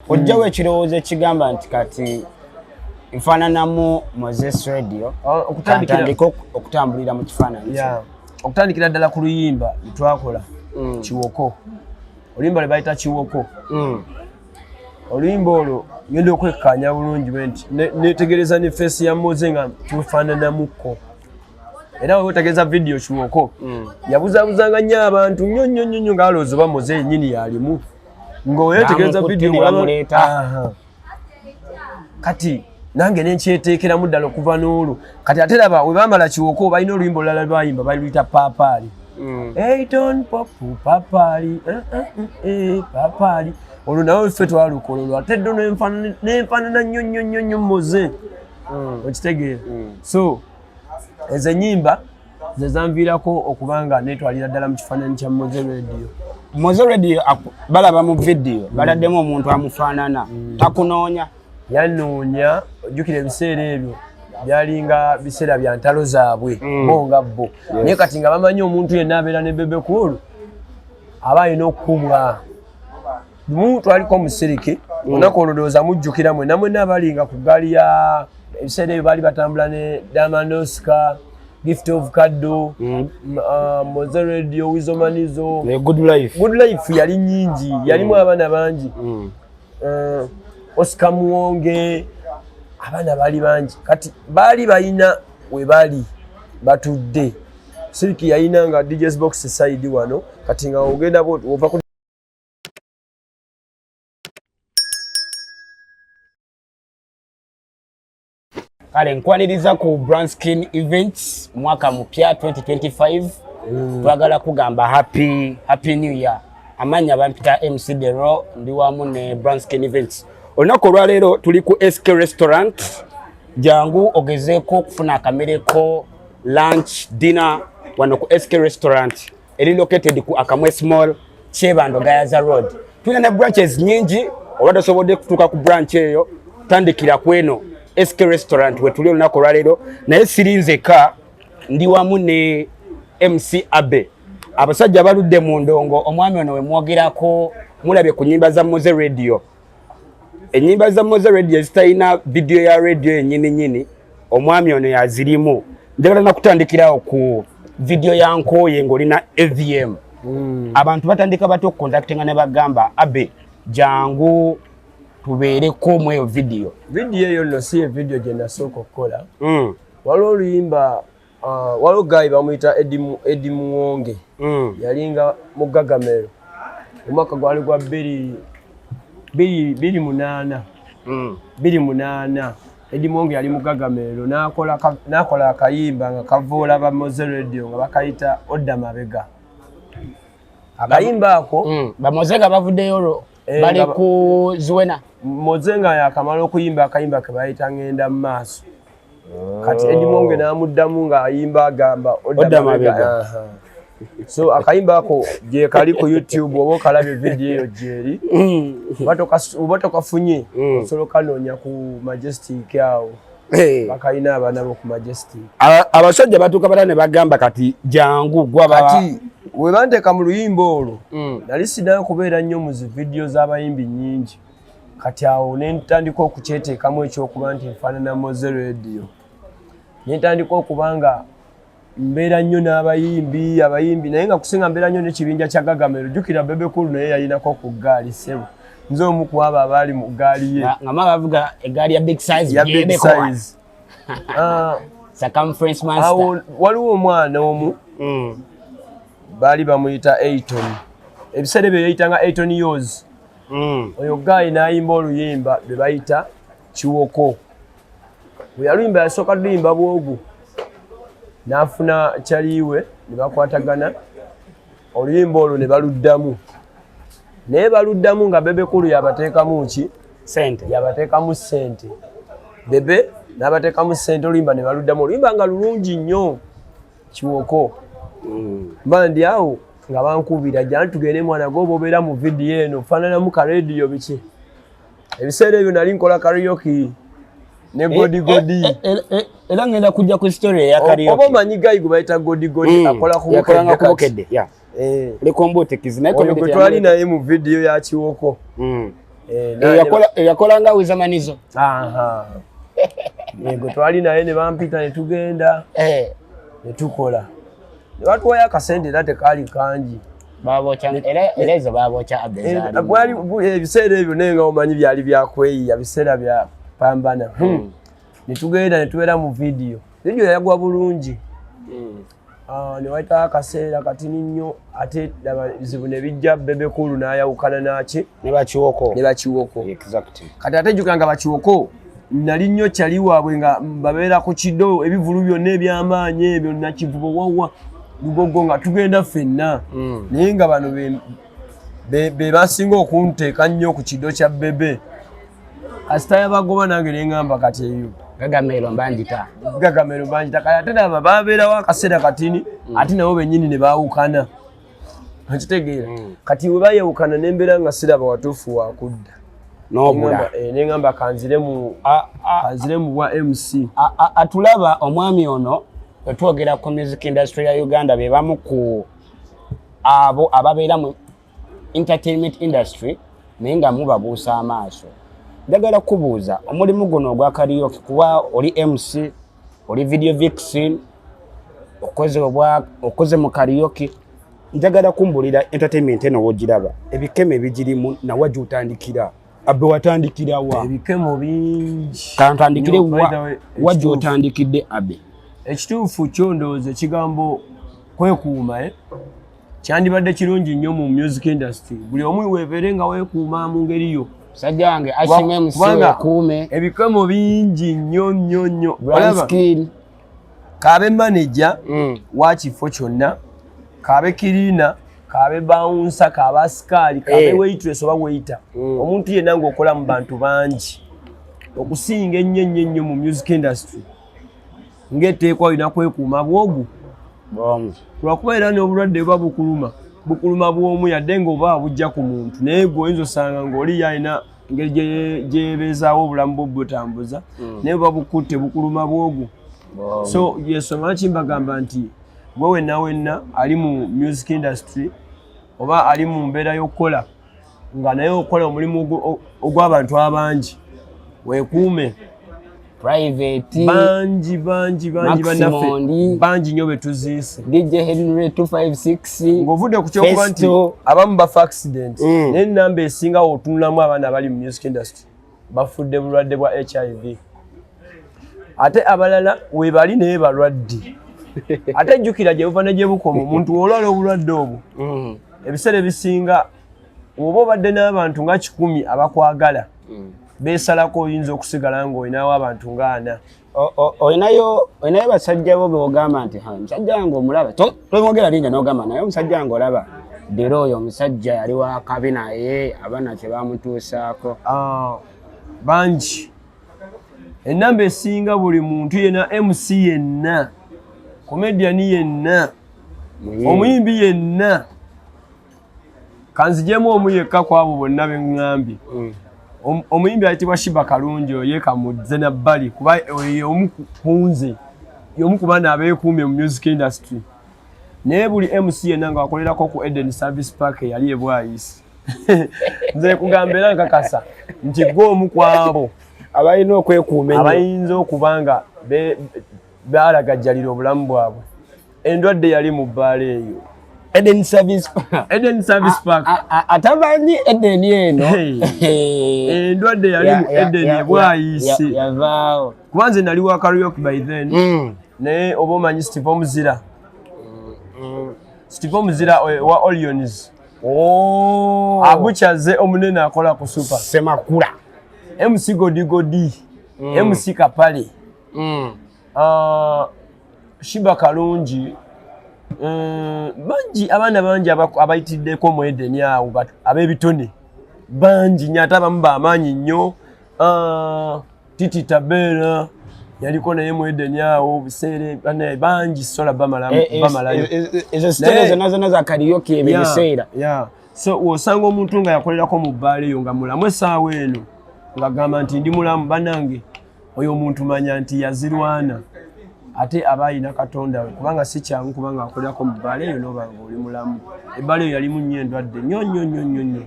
Ojjawo ekirowoozo ekigamba nti kati nfaananamu Moses Radio, kantandike okutambulira mu kifaananyi. Okutandikira ddala ku luyimba lwetwakola Kiwoko, oluyimba lwe bayita Kiwoko. Oluyimba olwo ngenda okwekkaanya bulungi bwe nti netegereza ne face ya Moze nga tufaananamukko, era wetegereza vidiyo Kiwoko yabuzaabuzanga nnyo abantu nnyo nnyo nnyo nnyo, ng'alowooza oba Moze yennyini yalimu, ng'oyetegereza vidiyo. Kati nange nenkyeteekeramu ddala okuva n'olwo. Kati ate raba we bamala Kiwoko, balina oluyimba olulala lwayimba, baluyita Paapaali. Eiton popu papaali, papaali. Olwo nawe ffe twalukola olwo, ate ddo nenfaanana nnyo nnyo nnyo nnyo Moze, okitegeera? So ezo ennyimba ze zanviirako okuba nga neetwalira ddala mu kifaananyi kya Moze Radio. Moze Radio balaba mu vidiyo, baladdemu omuntu amufaanana, takunoonya? Yanoonya. Ojjukira ebiseera ebyo byalinga biseera bya ntalo zaabwe bo nga bo, naye kati nga bamanyi omuntu yenna abeera ne Bebe Cool aba alina okukubwa. Lumu twaliko mu Silk, olunaku olwo ndowooza mujjukira mwenna mwenna abalinga ku ggaali ya ebiseera ebyo baali batambula ne Diamond Oscar, Gift of Kaddo, Moze Radio, Weasel Manizo. Good Life. Good Life yali nyingi, yalimu abaana bangi. Oscar Muwonge, abaana baali bangi. Kati baali balina we bali batudde. Silk yalina nga DJs box side wano, kati nga ogenda ova ku Kale nkwaniriza ku Brand Skin Events, mwaka mupya 2025. Twagala kugamba happy, happy new year. Amanya bampita MC Dero, ndi wamu ne Brand Skin Events. Olunaku olwaleero tuli ku SK Restaurant. Jangu ogezeeko okufuna akamereko, lunch, dinner wano ku SK Restaurant eri located ku Akamwe Small, Kyebando, Gayaza Road. Tulina ne branches nyingi, oba tosobodde kutuuka ku branch eyo, tandikira ku eno SK Restaurant we tuli olunaku olwaleero. Naye siri nzeka, ndi wamu ne MC Abe. Abasajja baludde mu ndongo. Omwami ono wemwogerako mulabye ku nyimba za Moze Radio, ennyimba za Moze Radio ezitalina vidiyo ya radio yennyini nyini, omwami ono yazirimu. Njagala nakutandikirawo ku vidiyo ya Nkooye ng'olina AVM. Abantu batandika batya okucontactinga ne bagamba, "Abe, jangu tubeereko mu eyo vidiyo"? Vidiyo eyo nno si ye vidiyo gye nasooka okukola. Waliwo oluyimba, waliwo guy bamuyita Edi Muwonge. Yalinga mu Gagamero, omwaka gwali gwa bbiri bbiri bbiri munaana. 2008, Edi Muwonge yali mu Gagamero, n'akola akayimba nga kavoola ba Moze Radio nga bakayita Odda Mabega. Akayimba ako Bamoze nga bavuddeyo olwo bali ku Zuena. Moze nga yakamala okuyimba akayimba ke bayita Ngenda mu Maaso, kati Edi Muwonge n'amuddamu ng'ayimba agamba Odda Mabega. Aha. So akayimba ako gye kali ku YouTube, oba okalabye vidiyo eyo gyeri. Oba tokafunye, osobola okanoonya ku Majestic awo. Bakalina abaana bo ku Majestic. Abasajja batuuka bata ne bagamba kati jangu gwaba? Kati we banteeka mu luyimba olwo, nali sinayo kubeera nnyo mu zi vidiyo z'abayimbi nnyingi. Kati awo ne ntandika okukyeteekamu ekyokuba nti nfaanana Moze Radio, ne ntandika okuba nga mbeera nnyo n'abayimbi abayimbi, naye nga kusinga mbeera nnyo n'ekibinja kya Gagamero. Jjukira Bebe Cool naye yalinako ku ggaali, ssebo, nze omu ku abo abaali mu ggaali ye. Nga ma bavuga eggaali ya big size. Ya big Byebeko. size. Ah, Circumference master. Awo waliwo omwana omu baali bamuyita Eiton, ebiseera ebyo yayitanga Eiton Yos. Oyo guy n'ayimba oluyimba lwe bayita Kiwoko. Bwe yaluyimba, yasooka luyimba bwogu, n'afuna kyaliwe ne bakwatagana oluyimba olwo ne baluddamu, naye baluddamu nga Bebe Cool yabateekamu ki? Sente. Yabateekamu ssente. Bebe n'abateekamu ssente, oluyimba ne baluddamu, oluyimba nga lulungi nnyo, Kiwoko. Mba ndi awo nga bankubira, "Jani tugende mwana gwe, oba obeera mu vidiyo eno faananamu ka rediyo biki." Ebiseera ebyo nali nkola karaoke ne Godi Godi. Era ngenda kujja ku story eya Oba karaoke. omanyi guy gwe bayita Godi Godi, akola ku Yakolanga Bukedde ku kati. Bukedde, yeah. Lekombotekizi naye Oyo comedy gwe twali naye mu vidiyo ya Kiwoko. Eyakola nga Wizamanizo. Aha, yego, twali naye ne bampita ne tugenda ne tukola ne batuwayo akasente, era tekaali kangi. Babokya era ezo babokya Abe. Zaali Ebiseera ebyo, naye nga omanyi byali byakweyiya, biseera bya pambana. Ne tugenda ne tubeera mu vidiyo, vidiyo yagwa bulungi. Ah, ne wayitawo akaseera katini nnyo, ate laba bizibu ne bijja, Bebe Cool n'ayawukana naki? Ne bakiwoko. Ne bakiwoko. Kati ate jjukira nga bakiwoko nali nnyo kyali waabwe, nga babeera ku kido, ebivulu byonna eby'amaanyi ebyo, Nakivubo, wawa, Lugogo, nga tugenda ffenna. Naye nga bano be basinga okunteeka nnyo ku kido kya Bebe. Kasita yabagoba, nange neŋŋamba kati eyo Gagamero mbanjita. Gagamero banjita. Kati ate naba babeerawo akaseera katini, ate nabo bennyini ne baawukana, okitegeera? Kati we bayawukana nembeera nga siraba watuufu wakudda. N'obula. Neŋŋamba kanzire mu bwa MC. Atulaba omwami ono, wetwogera ku music industry ya Uganda, be bamu ku abo ababeera mu entertainment industry naye nga mubabuusa amaaso. Njagala kubuuza, omulimu guno ogwa karaoke, kuba oli MC, oli video vixen, okoze mu karaoke, njagala kumbulira entertainment eno wogiraba, ebikemo ebigirimu, nawa gyotandikira? Abe, watandikirawa? Ebikemo bingi. Kantandikire Nnyo, by the way, wa gyotandikidde, Abe? Ekituufu kyo ndowooza ekigambo kwekuuma, eh? Kyandibadde kirungi nnyo mu music industry, buli omu weebeere nga weekuuma mu ngeri yo. Musajja wange Ashim MC, Kubanga wekuume. ebikemo bingi nnyo nnyo nnyo. Brown Olaba, skin. Kaabe manager wa kifo kyonna, kaabe cleaner, kaabe bouncer, kaabe asikaali, kaabe waitress oba waiter, omuntu yenna ng'okola mu bantu bangi, okusinga ennyo ennyo ennyo mu music industry, ng'etteekwa olina kwekuuma bwogu. Bwomu. Lwakuba era n'obulwadde buba bukuluma, bukuluma bwomu, yadde ng'oba bujja ku muntu, naye gwe oyinza osanga ng'oli alina engeri gyeyebeezaawo obulamu bwo butambuza, naye buba bukutte, bukuluma bwogu. Bwomu. So yensonga lwaki mbagamba nti gwe wenna wenna ali mu music industry oba ali mu mbeera y'okukola, nga naye okola omulimu ogw'abantu abangi, weekuume. Private. Bangi bangi bangi bannaffe. Maximondi. Bangi nnyo betuziise. DJ Henry 256. Ng'ovudde ku kyokuba nti Festo. abamu bafa accident, naye enamba esinga otunulamu abaana abali mu music industry bafudde bulwadde bwa HIV, ate abalala webali naye balwadde. Ate jjukira gye buva ne gye bukoma, omuntu olwala obulwadde obwo, ebiseera ebisinga oba obadde n'abantu nga 100 abakwagala, beesalako, oyinza okusigala ng'olinawo abantu nga 40. Olinayo basajja bo beogamba nti, "Ha, omusajja wange omulaba," tomwogera linnya, n'ogamba naye omusajja wange olaba dera oyo omusajja yali wakabi, naye abaana kye bamutuusaako? Ah, bangi. Enamba esinga buli muntu yenna, MC yenna, comedian yenna, omuyimbi yenna, kanzijemu omu yekka ku abo bonna beŋŋambye. Omuyimbi ayitibwa Shiba Kalungi, oyo ye kamudze nabbali, kuba oyo omu ku nze, y'omu ku baana abeekuumye mu music industry. Naye buli MC yenna nga wakolerako ku Eden Service Park eyali ebwayisi, nze kugamba era nkakasa nti gwe omu ku abo abalina okwekuuma ennyo. Abayinza okuba nga balagajjalira obulamu bwabwe, endwadde yali mu bbaala eyo. Eden Service Park. Eden Service Park. Atamanyi Eden eno. Hey. Endwadde yali mu Eden ebwayise. Yavaawo. Kuba nze nali wa karaoke by then, naye oba omanyi Steve Omuzira, Steve Omuzira wa Orions. Oh. Abukyaze omunene akola ku Super. Semakula. MC Godigodi, MC Kapale, Shiba Kalungi, bangi, abaana bangi abayitiddeko mu Eden awo, ab'ebitone bangi nnyo, ate abamu bamaanyi nnyo. Titi Tabeera yaliko naye mu Eden awo biseera, banaye bangi, sola bamalayo. Ezo sitele zonna zonna za karaoke ebyo ebiseera. Yeah. So wosanga omuntu nga yakolerako mu bbaala eyo nga mulamu essaawa eno, ng'agamba nti ndi mulamu, banange, oyo omuntu manya nti yazirwana, ate aba alina Katonda we, kubanga si kyangu kubanga akolerako mu bbaala eyo noba nga oli mulamu. Ebbaala eyo yalimu nnyo endwadde nnyo nnyo nnyo nnyo nnyo.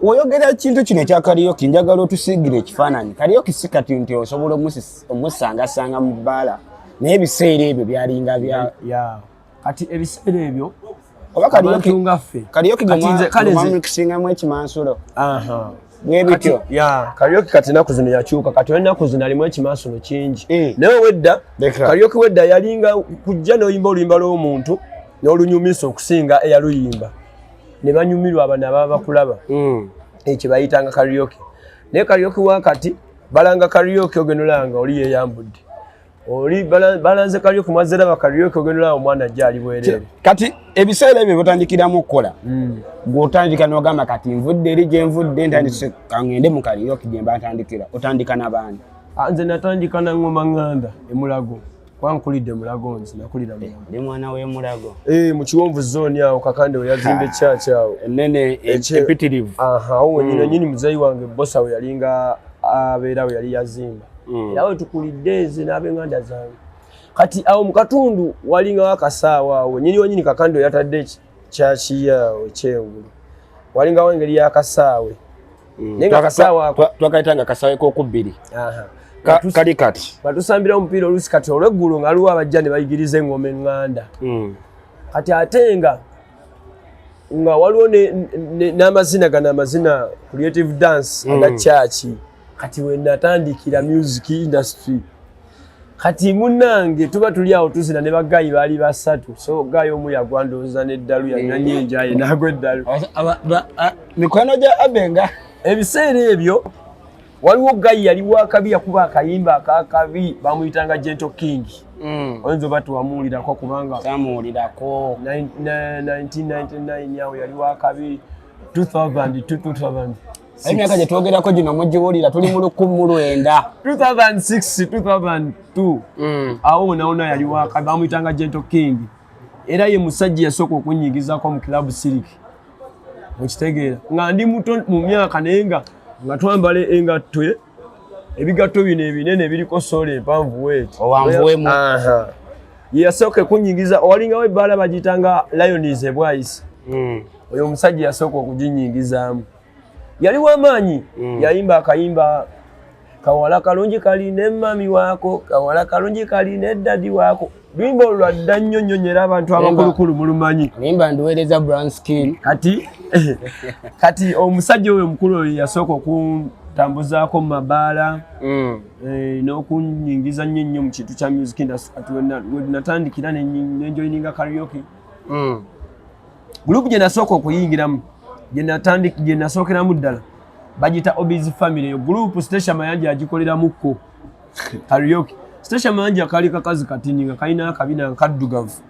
Oyogera kintu kino ekya karaoke, njagala otusiigire ekifaananyi. Karaoke si kati nti osobola omusangasanga mu bbaala, naye ebiseera ebyo byalinga bya Ya, kati ebiseera ebyo oba karaoke abantu nga ffe karaoke Kati kale nze gwemwamukisingamu ekimansulo Aha. bwe bityo. Kati, ya, karaoke kati ennaku zino yakyuka. Kati ennaku zino alimu ekimansulo kingi. Naye wedda Leka. karaoke wedda yalinga kujja n'oyimba oluyimba lw'omuntu n'olunyumisa okusinga eyaluyimba, ne banyumirwa abano ababa bakulaba. Ekyo bayitanga karaoke. Naye karaoke wakati balanga karaoke, ogenda olanga oli yeyambudde, oli balanze karaoke, mwazze karaoke, ogenda olaba omwana ajja ali bwereere. Kati ebiseera ebyo botandikiramu okukola, gw'otandika n'ogamba kati nvudde eri gye nvudde, ntandise, kaŋŋende mu karaoke gye mba ntandikira, otandika n'abaani? Ah, nze natandika na ngoma ŋŋanda emulago, kuba nkulidde Mulago, nze nakulira Mulago. Ndi mwana w'Emulago. Eh, mu Kiwonvu Zone awo, Kakande we yazimba ekyaki awo. Enene empitirivu. Aha, awo wenyini nyini muzeeyi wange Bosa we yalinga abeera, we yali yazimba. Era we tukulidde nze n'ab'eŋŋanda zange. Kati awo mu katundu walingawo akasaawa awo nyini wenyini Kakande we yatadde kyaki awo ekyengulu, walingawo engeri y'akasaawe, naye nga akasaawe ako Twakayitanga akasaawe k'okubbiri. Aha. Kali kati batusambira omupiira oluusi. Kati olweggulo nga waliwo abajja ne bayigiriza eŋŋoma eŋŋanda. Kati ate nga waliwo n'amazina gano, amazina creative dance aga kyaki. Kati we natandikira music industry. Kati munnange tuba tuli awo tuzina ne ba guy baali basatu, so guy omu yagwa ndowooza n'eddalu, yanywa nnyo enjaye n'agwa eddalu. Mikwano gya Abenga. Ebiseera ebyo waliwo guy yali wakabi, yakuba akayimba akakabi, bamuyitanga Gentle King. Oyinza oba tewamuwulirako kubanga Samuwulirako. 1999 awo yali wakabi, 2002, 2006. Emyaka gye twogerako gino mugiwulira, tuli mu 1900. 2006, 2002 awo wonawona yali wakabi, bamuyitanga Gentle King. Era ye musajja yasooka okunyigizako mu Club Silk, okitegeera, nga ndi muto mu myaka, naye nga twambala engatto, ebigatto bino ebinene ebiriko sole empanvu weeti. Owanvuwemu. Aha. Ye yasooka ekunyingiza. Owalingawo ebbaala bagiyitanga Lions ebwayisi. Oyo omusajja yasooka okuginyingizaamu, yali w'amaanyi. Yayimba akayimba, "Kawala kalungi kali ne mami waako, kawala kalungi kali ne daddy waako." Luyimba olwo lwadda nnyo nnyo nnyo, era abantu abakulukulu mulumanyi. Limba nduweereza Brown Skin. Kati omusajja oyo omukulu oyo yasooka okuntambuzaako mu mabaala n'okunyingiza nnyo nnyo mu kintu kya music industry. Kati we natandikira nenjoyininga karaoke group gye nasooka okuyingiramu, gye nasookeramu ddala, bagita Obis Family. Eyo group Stecia Mayanja yagikoleramuko karaoke. Stecia Mayanja kali kakazi katini nga kalina akabina nkaddugavu.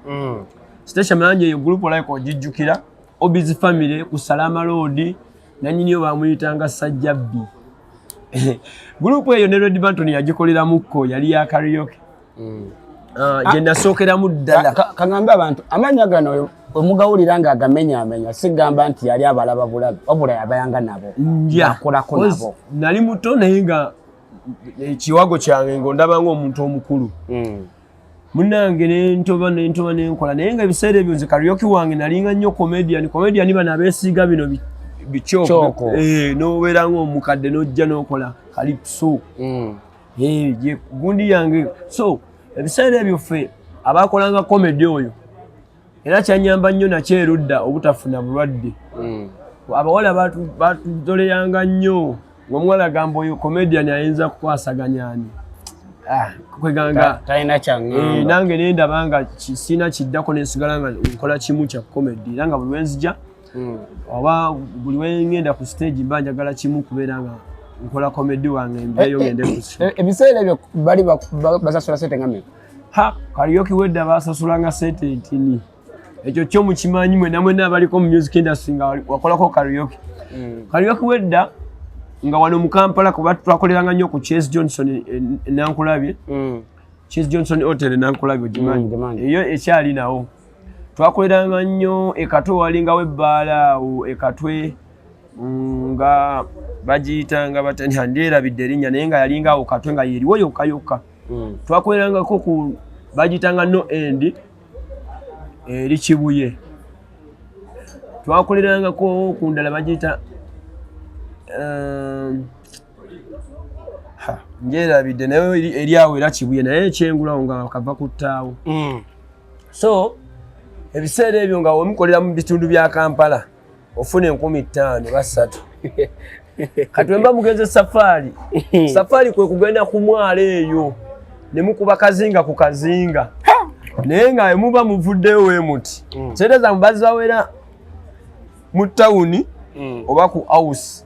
Stecia Mayanja eyo group olayika ogijjukira, Obis Family ku Salama Road, nanyiniyo bamuyitanga Sajjabbi. Group eyo ne Red Banton yagikoleramuko, yali ya karaoke. Ah, gye nasookeramu ddala. Kaŋŋambe abantu amannya gano wemugawulira nga agamenyaamenya, sigamba nti yali abalaba bulabi, wabula yabayanga nabo. Ndya. Akolako nabo. Nali muto, naye nga ekiwago kyange ng'ondaba ng'omuntu omukulu. Munnange nentoba nentoba nenkola, naye nga ebiseera ebyo nze karaoke wange nalinga nnyo comedian. Comedian bano abeesiiga bino bikyoko. Kyoko. Eh, n'obeera ng'omukadde n'ojja n'okola calypso. Eh, ye gundi yange. So ebiseera ebyo ffe abakolanga comedy oyo, era kyanyamba nnyo nakyerudda obutafuna bulwadde. Abawala batuzoleyanga nnyo, ngaomuwala agamba oyo comedian ayinza kukwasaganya ani. Ah, kweganga Talina kyaŋŋamba. Eh, nange nendaba nga sina kiddako, nensigala nga nkola kimu kya comedy, era nga buli lwenzija oba buli lwengenda ku stage mba njagala kimu, kubeera nga nkola comedy wange, mbeeyo ngende ku show. Ebiseera ebyo bali basasula sente nga mmeka? Ha, karaoke wedda basasulanga sente ntini. Ekyo kyo mukimanyi mwena mwena abaliko mu music industry nga wakolako karaoke. Karaoke wedda nga wano mu Kampala, kuba twakoleranga nnyo ku Chase Johnson e Nankulabye. Chase Johnson Hotel e Nankulabye ogimanyi? Mm, ngimanyi. Eyo ekyali nawo. Twakoleranga nnyo ekatwe, walingawo ebbaala awo ekatwe, nga bagiyitanga batani, ndyerabidde erinnya, naye nga yalinga awo Katwe, nga yeriwo yokka yokka. Twakolerangako ku bagiyitanga No End eri Kibuye. Twakolerangako ku ndala bagiyita njerabidde, naye eri awo era Kibuye, naye ekyengulawo nga kava ku ttaawo. So ebiseera ebyo nga wemukolera mu bitundu bya Kampala ofuna 5000 basatu. Kati wemba mugenze safaari, safaari kwe kugenda ku mwalo eyo ne mukuba kazinga ku kazinga, naye nga muba muvuddeyo we muti, sente zammwe bazawera mu tawuni oba ku house,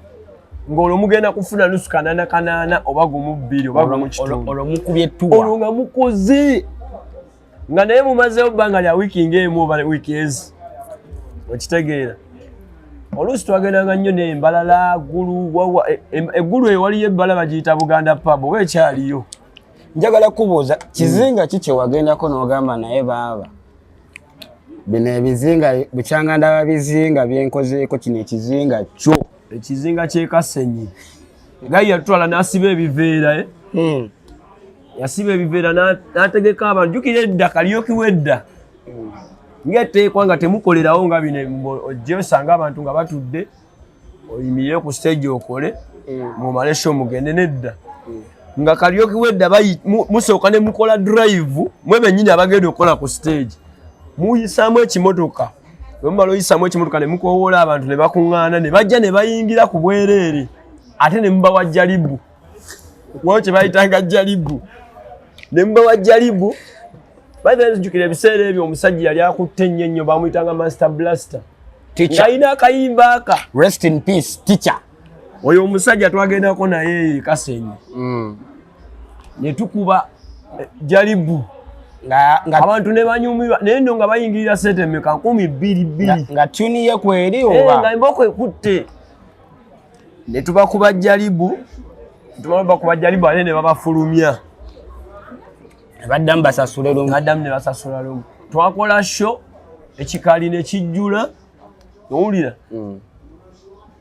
ng'olwo mugenda kufuna nusu kanaana kanaana oba gumu bbiri oba gumu kitundu. Olwo mukubye tuwa. Olwo nga mukoze nga naye mumazeewo bbanga lya wiiki ng'emu oba wiiki ezi, okitegeera. Oluusi twagendanga nnyo n'embalala Ggulu wawa eggulu eyo waliyo ebbala bagiyita Buganda Pub, oba ekyaliyo. Njagala kubuuza, kizinga ki kyewagendako n'ogamba, "Naye baaba bino ebizinga bukyanga ndaba bizinga byenkozeeko, kino ekizinga kyo"? Ekizinga ky'e Kasenyi, guy yatutwala n'asiba ebiveera, eh? Yasiba ebiveera n'ategeka abantu. Jjukira edda karaoke wedda ng'etteekwa nga temukolerawo nga bino ojje osanga abantu nga batudde, oyimirire ku stage okole, mumale show mugende. Nedda, nga karaoke wedda musooka ne mukola drive mwe bennyini abagenda okukola ku stage, muyisaamu ekimotoka. Bwe mumala oyisaamu ekimotoka ne mukoowoola abantu ne bakuŋŋaana ne bajja ne bayingira ku bwereere, ate ne mubawa jalibu, waliwo kye bayitanga jalibu, ne mubawa jalibu. Baijukira ebiseera ebyo omusajja yali akutte ennyo ennyo, bamuyitanga Master Blaster, ng'alina akayimba aka Rest in peace, teacher. Oyo omusajja twagendako naye e Kasenyi ne tukuba jalibu abantu ne banyumirwa, naye nno nga bayingirira sente mmeka? 2000. Nga tune ye kweri oba nga emboko ekutte ne tubakuba jalibu, tumala bakuba jalibu ate ne babafulumya. Baddamu basasule lumu. Baddamu ne basasula lumu. Twakola show ekikali ne kijjula, owulira?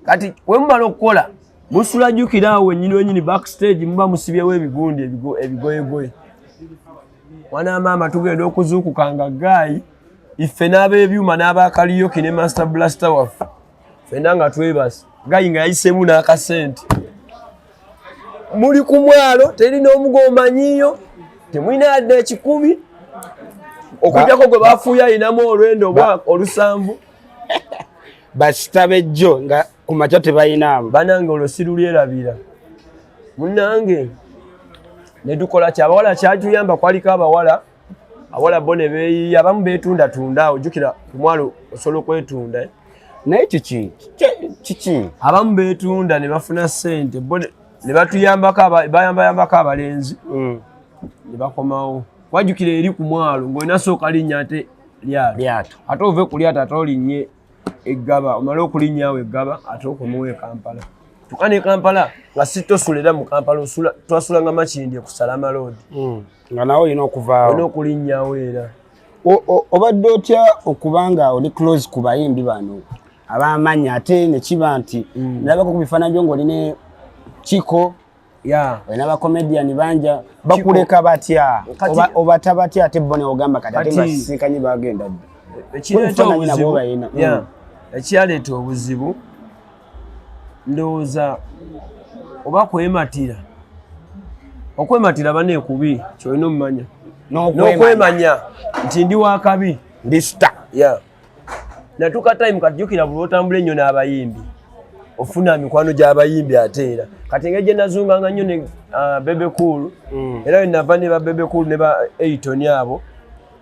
Kati wemumala okukola musula, jjukira awo wennyini wennyini backstage muba musibyewo ebigundi ebigoyegoye. Mwana maama, tugenda okuzuukuka nga guy iffe n'ab'ebyuma n'aba karaoke ne Master Blaster waffe ffenna nga twebase, guy nga yayiseemu n'akasente. Muli ku mwalo, teri n'omugo omanyiyo, temulina yadde 100, okujjako gwe bafuuye ayinamu olwendo oba olusanvu. Basita bejjo nga ku makya tebayinaamu. Banange, olwo sirulyerabira munnange. Ne tukola ki, abawala kyatuyamba, kwaliko abawala, abawala bo ne beeyiya, abamu beetundatunda awo. Jjukira ku mwalo osobola okwetunda, eh? Naye kiki kiki? Abamu beetunda ne bafuna ssente, bo ne batuyambako, bayambayambako abalenzi ne bakomawo. Wajjukira eri ku mwalo ng'olina sooka linnya ate lyato. Lyato. Ate ove ku lyato ate olinnye eggaba, omale okulinnyawo eggaba ate okomewo e Kampala. Tuka ne Kampala nga si tosula era mu Kampala osula, twasulanga Makindye ku Salama Road. Nga nawe olina okuvaawo. Olina okulinnyawo era. Obadde otya okuba nga oli close ku bayimbi bano ab'amaanyi, ate ne kiba nti ndabako ku bifaananyi byo ng'oli ne Kiko, olina bacomedian banja, bakuleka batya? Obata batya ate bo neogamba kati ate basisinkanye bagenda dda? Ekireeta Ebifaananyi nabo obuzibu bayina. Yeah. Ekyaleeta obuzibu ndowooza oba kwematira, okwematira baneekubi kyolina omumanya n'okwemanya nti ndi wakabi. Ndi star. Yeah. Natuuka time, kati jjukira buli otambula ennyo n'abayimbi ofuna mikwano gy'abayimbi, ate era kati engeri gye nazunganga nnyo ne Bebe Cool, era we nava ne ba Bebe Cool ne ba Eiton abo,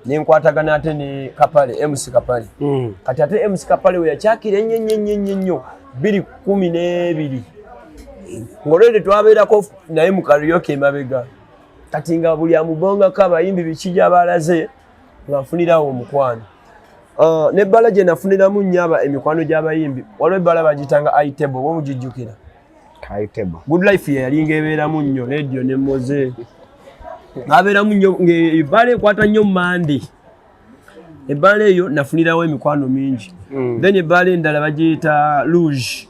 nenkwatagana ate ne Kapale, MC Kapale. Kati ate MC Kapale we yakyakira ennyo ennyo ennyo ennyo ennyo 2012, ng'olwedde twabeerako naye mu karaoke emabega. Kati nga buli amubongako abayimbi biki gy'abalaze nga nfunirawo omukwano. Nebbala gye nafuniramu nnyo emikwano gy'abayimbi, waliwo ebbala bagiyitanga Itable, oba omugijjukira? Kaitebo. Good Life ye yalinga ebeeramu nnyo Radio ne Moze, babeeramu nnyo ng'ebbaala ekwata nnyo Mande. Ebbaala eyo nafunirawo emikwano mingi. Then ebbaala endala bagiyita Rouge,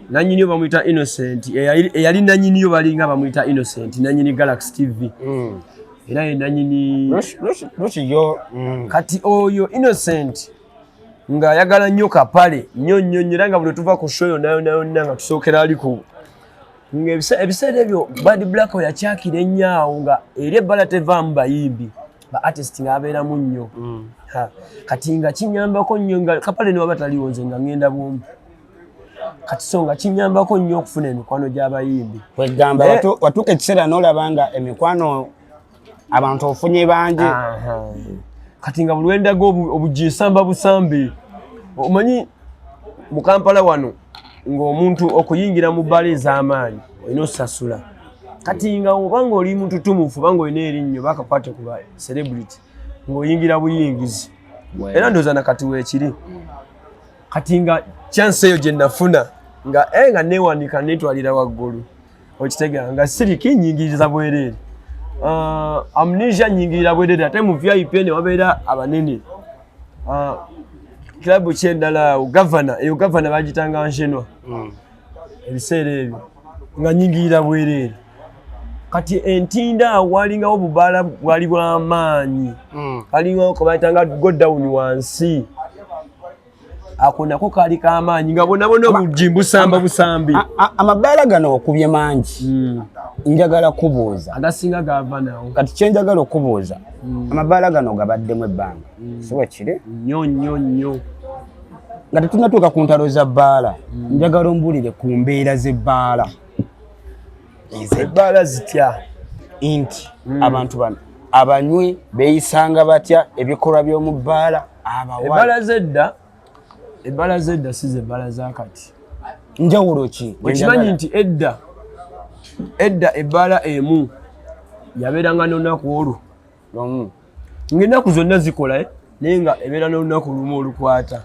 nanyiniyo bamuyita Innocent, eyali nanyiniyo balinga bamuyita Innocent, nanyini Galaxy TV, era ye nanyini Luki yo. Kati oyo Innocent Ng'ayagala nnyo kapale nnyo nnyo nnyo, era nga buli tuva ku show yonna yonna yonna nga tusookera ali ku ebiseera ebyo Bad Black we yakyakira ennyo awo, nga eri ebbala tevaamu bayimbi, ba artist ng'abeeramu nnyo. Kati nga kinyambako nnyo nga kapale ne waba taliwo, nze nga ŋŋenda bwomu. Kati so nga kinyambako nnyo okufuna emikwano gy'abayimbi. Kwegamba watuuka ekiseera n'olaba nga emikwano abantu ofunye bangi. Kati nga buli lwendaga obuginsamba busambe. Omanyi mu Kampala wano ng'omuntu okuyingira mu bbaala ez'amaanyi olina osasula. Kati nga obanga oli mututumufu, obanga olina erinnyo bakakwate ku ba celebrity, ng'oyingira buyingizi, era ndowooza nakati weekiri. Kati nga chance eyo gye nafuna nga nga neewanika neetwalira waggulu, okitegeera, nga siriki nyingiriza bwereere, Amnesia nyingirira bwereere, ate mu VIP ne wabeera abanene. Club ki endala awo? Gavana, eyo Gavana bagitanga njenwa. Ebiseera ebyo nga nyingirira bwereere. Kati entinda awo walingawo obubaala bwali bw'amaanyi, kalingawo kebayitanga go down wansi, ako nako kaali kamaanyi nga bonna bonna obujji mbusamba busambi. Amabaala gano okubye mangi, njagala kubuuza. Agasinga gava nawo. Kati kyenjagala okubuuza, amabaala gano gabaddemu ebbanga, si bwe kiri? Nnyo nnyo nnyo. Nga tetunatuuka ku ntalo za bbaala, njagala ombulire ku mbeera z'ebbaala. Ebbaala zitya? Nti abantu bano abanywi beeyisanga batya, ebikolwa by'omu bbaala, abawala? Ebbaala zedda, ebbaala zedda si zebbaala za kati. Njawulo ki? Okimanyi nti edda edda ebbaala emu yabeeranga n'olunaku olwo Lumu. Ng'ennaku zonna zikola, naye nga ebeera n'olunaku lumu olukwata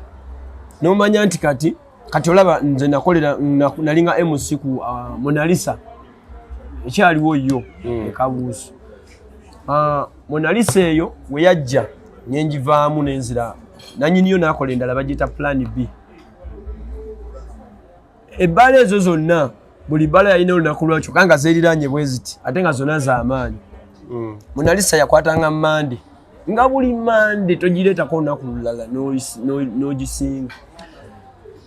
n'omanya nti kati kati olaba nze nakolera nalinga MC ku Monalisa ekyaliwo yo ekabuuso. Monalisa eyo we yajja nenjivaamu nenzira nanyiniyo nakola endala bagiyita Plan B. Ebbaala ezo zonna, buli bbaala yalina olunaku lwakyo kanga zeeriranye bwe ziti, ate nga zonna z'amaanyi. Monalisa yakwatanga Mande, nga buli Mande togireetako olunaku lulala n'ogisinga.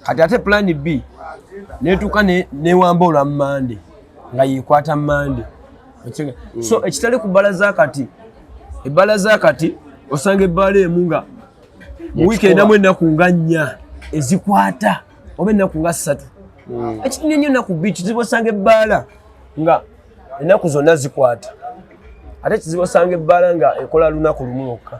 Kati ate Plan B netuuka newamba olwa Mande nga yekwata Mande. So ekitali ku bbala za kati, ebbala za kati osanga ebbaala emu nga mu wiiki erinamu ennaku nga 4 ezikwata oba ennaku nga 3. Ekitini ennyo ennaku 2. Kizibu osanga ebbaala nga ennaku zonna zikwata, ate kizibu osanga ebbaala nga ekola lunaku lumu lwokka.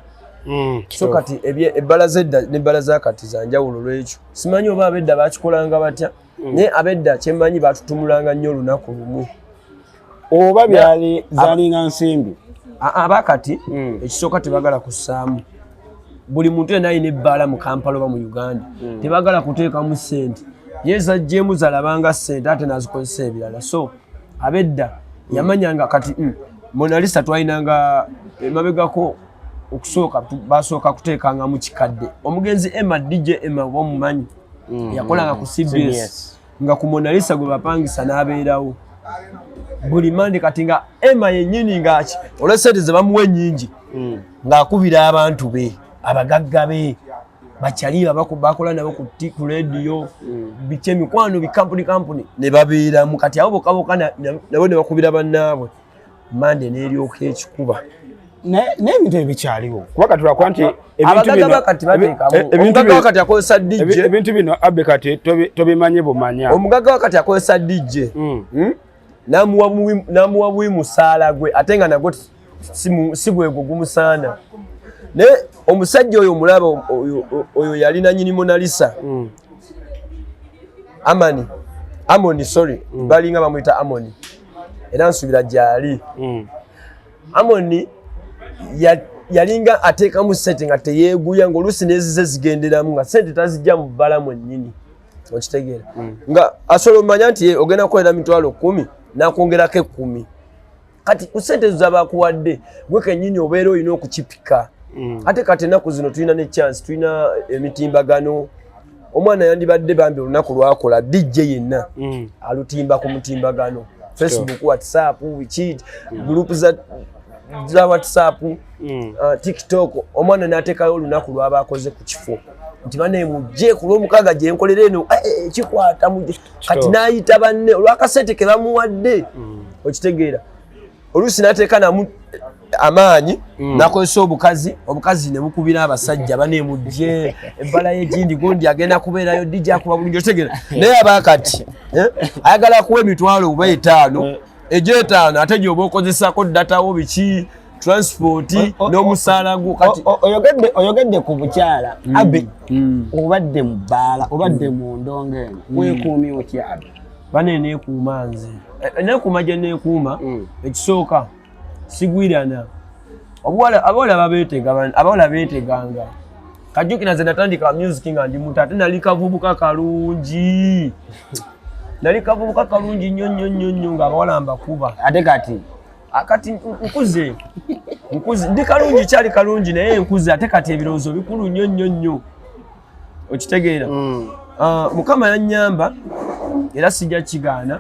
So kati ebbala zedda n'ebbala za kati za njawulo. Lwekyo simanyi oba abedda bakikolanga batya, naye abedda kyemmanyi batutumulanga nnyo olunaku lumu. Oba byali zalinga nsimbi. Abakati ekisooka tebagala kussaamu. Buli muntu yenna alina ebbaala mu Kampala oba mu Uganda tebagala kuteekamu ssente, ye zajjeemu zalabanga ssente ate nazikozesa ebirala. So abedda yamanyanga kati Monalisa twalinanga emabegako okusooka basooka kuteekangamu kikadde. Omugenzi Emma, DJ Emma oba omumanyi, yakolanga ku CBS, CBS. Nga ku Monalisa gwe bapangisa n'abeerawo buli Mande. Kati nga Emma yennyini ngaaki olwa sente ze bamuwa ennyingi, ng'akubira abantu be, abagagga be, bakyali bakola nabo ku rediyo, biki, emikwano, bikampuni kampuni ne babeeramu. Kati abo bokka bokka nabo ne bakubira bannaabwe Mande n'eryoka ekikuba. N'ebintu ebyo bikyaliwo, kuba kati lwakuba nti ebintu Abagagga bakati bateekamu ebintu omugagga wakati akozesa DJ. Ebintu bino abe kati tobimanyi bumanya. Omugagga wakati akozesa DJ. N'amuwa buwi musaala gwe, ate nga nagwo si gwegwo gumusaana. Naye omusajja oyo omulaba oyo yali nanyini Monalisa. Amani, Amoni, sorry, balinga bamuyita Amoni, era nsuubira gyali. Amoni yalinga ateekamu sente nga teyeeguya, ng'oluusi n'ezize zigenderamu nga sente tazijja mu bbala mwennyini, okitegeera, nga asobola omanya nti ogenda kukolera 100,000 n'akwongerako 10. Kati ku sente ezo zabakuwadde gwe kennyini obeera olina okukipika. Ate kati ennaku zino tulina ne chance, tulina emitimbagano. Omwana yandibadde bambi olunaku lwakola DJ yenna alutimba ku mutimbagano, Facebook, WhatsApp, wiki group za WhatsApp, TikTok, omwana n'ateekayo olunaku lwaba akoze ku kifo. Nti bane mujje ku lwomukaaga gye nkolera eno, kikwata mujje. Kati n'ayita banne olw'akasente ke bamuwadde. Okitegeera, oluusi n'ateeka namu amaanyi, nakozesa obukazi, obukazi ne bukubira abasajja, bane mujje ebbala y'egindi, gundi agenda kubeerayo, DJ akuba bulungi. Okitegeera, naye abakati ayagala kuwa 500,000 oba 5, egy'etaano ate gy'oba okozesako data wo, biki, transport n'omusaala gwo. Kati Oyogedde ku bukyala, Abe. Obadde mu bbaala, obadde mu ndongo eno, weekuumye otya, Abe? Bane, neekuuma nze. Neekuuma gye neekuuma, ekisooka sigwirana. Abawala babeetega, abawala beeteganga. Kajjukira nze natandika music nga ndi muto, ate nali kavubuka kalungi, nali kavubuka kalungi nnyo nnyo nnyo nnyo, ng'abawala mbakuba. Ate kati? Kati nkuze, nkuze, ndi kalungi, kyali kalungi, naye nkuze, ate kati ebirowoozo bikulu nnyo nnyo nnyo. Okitegeera? Ah, Mukama yannyamba era sijja kigaana.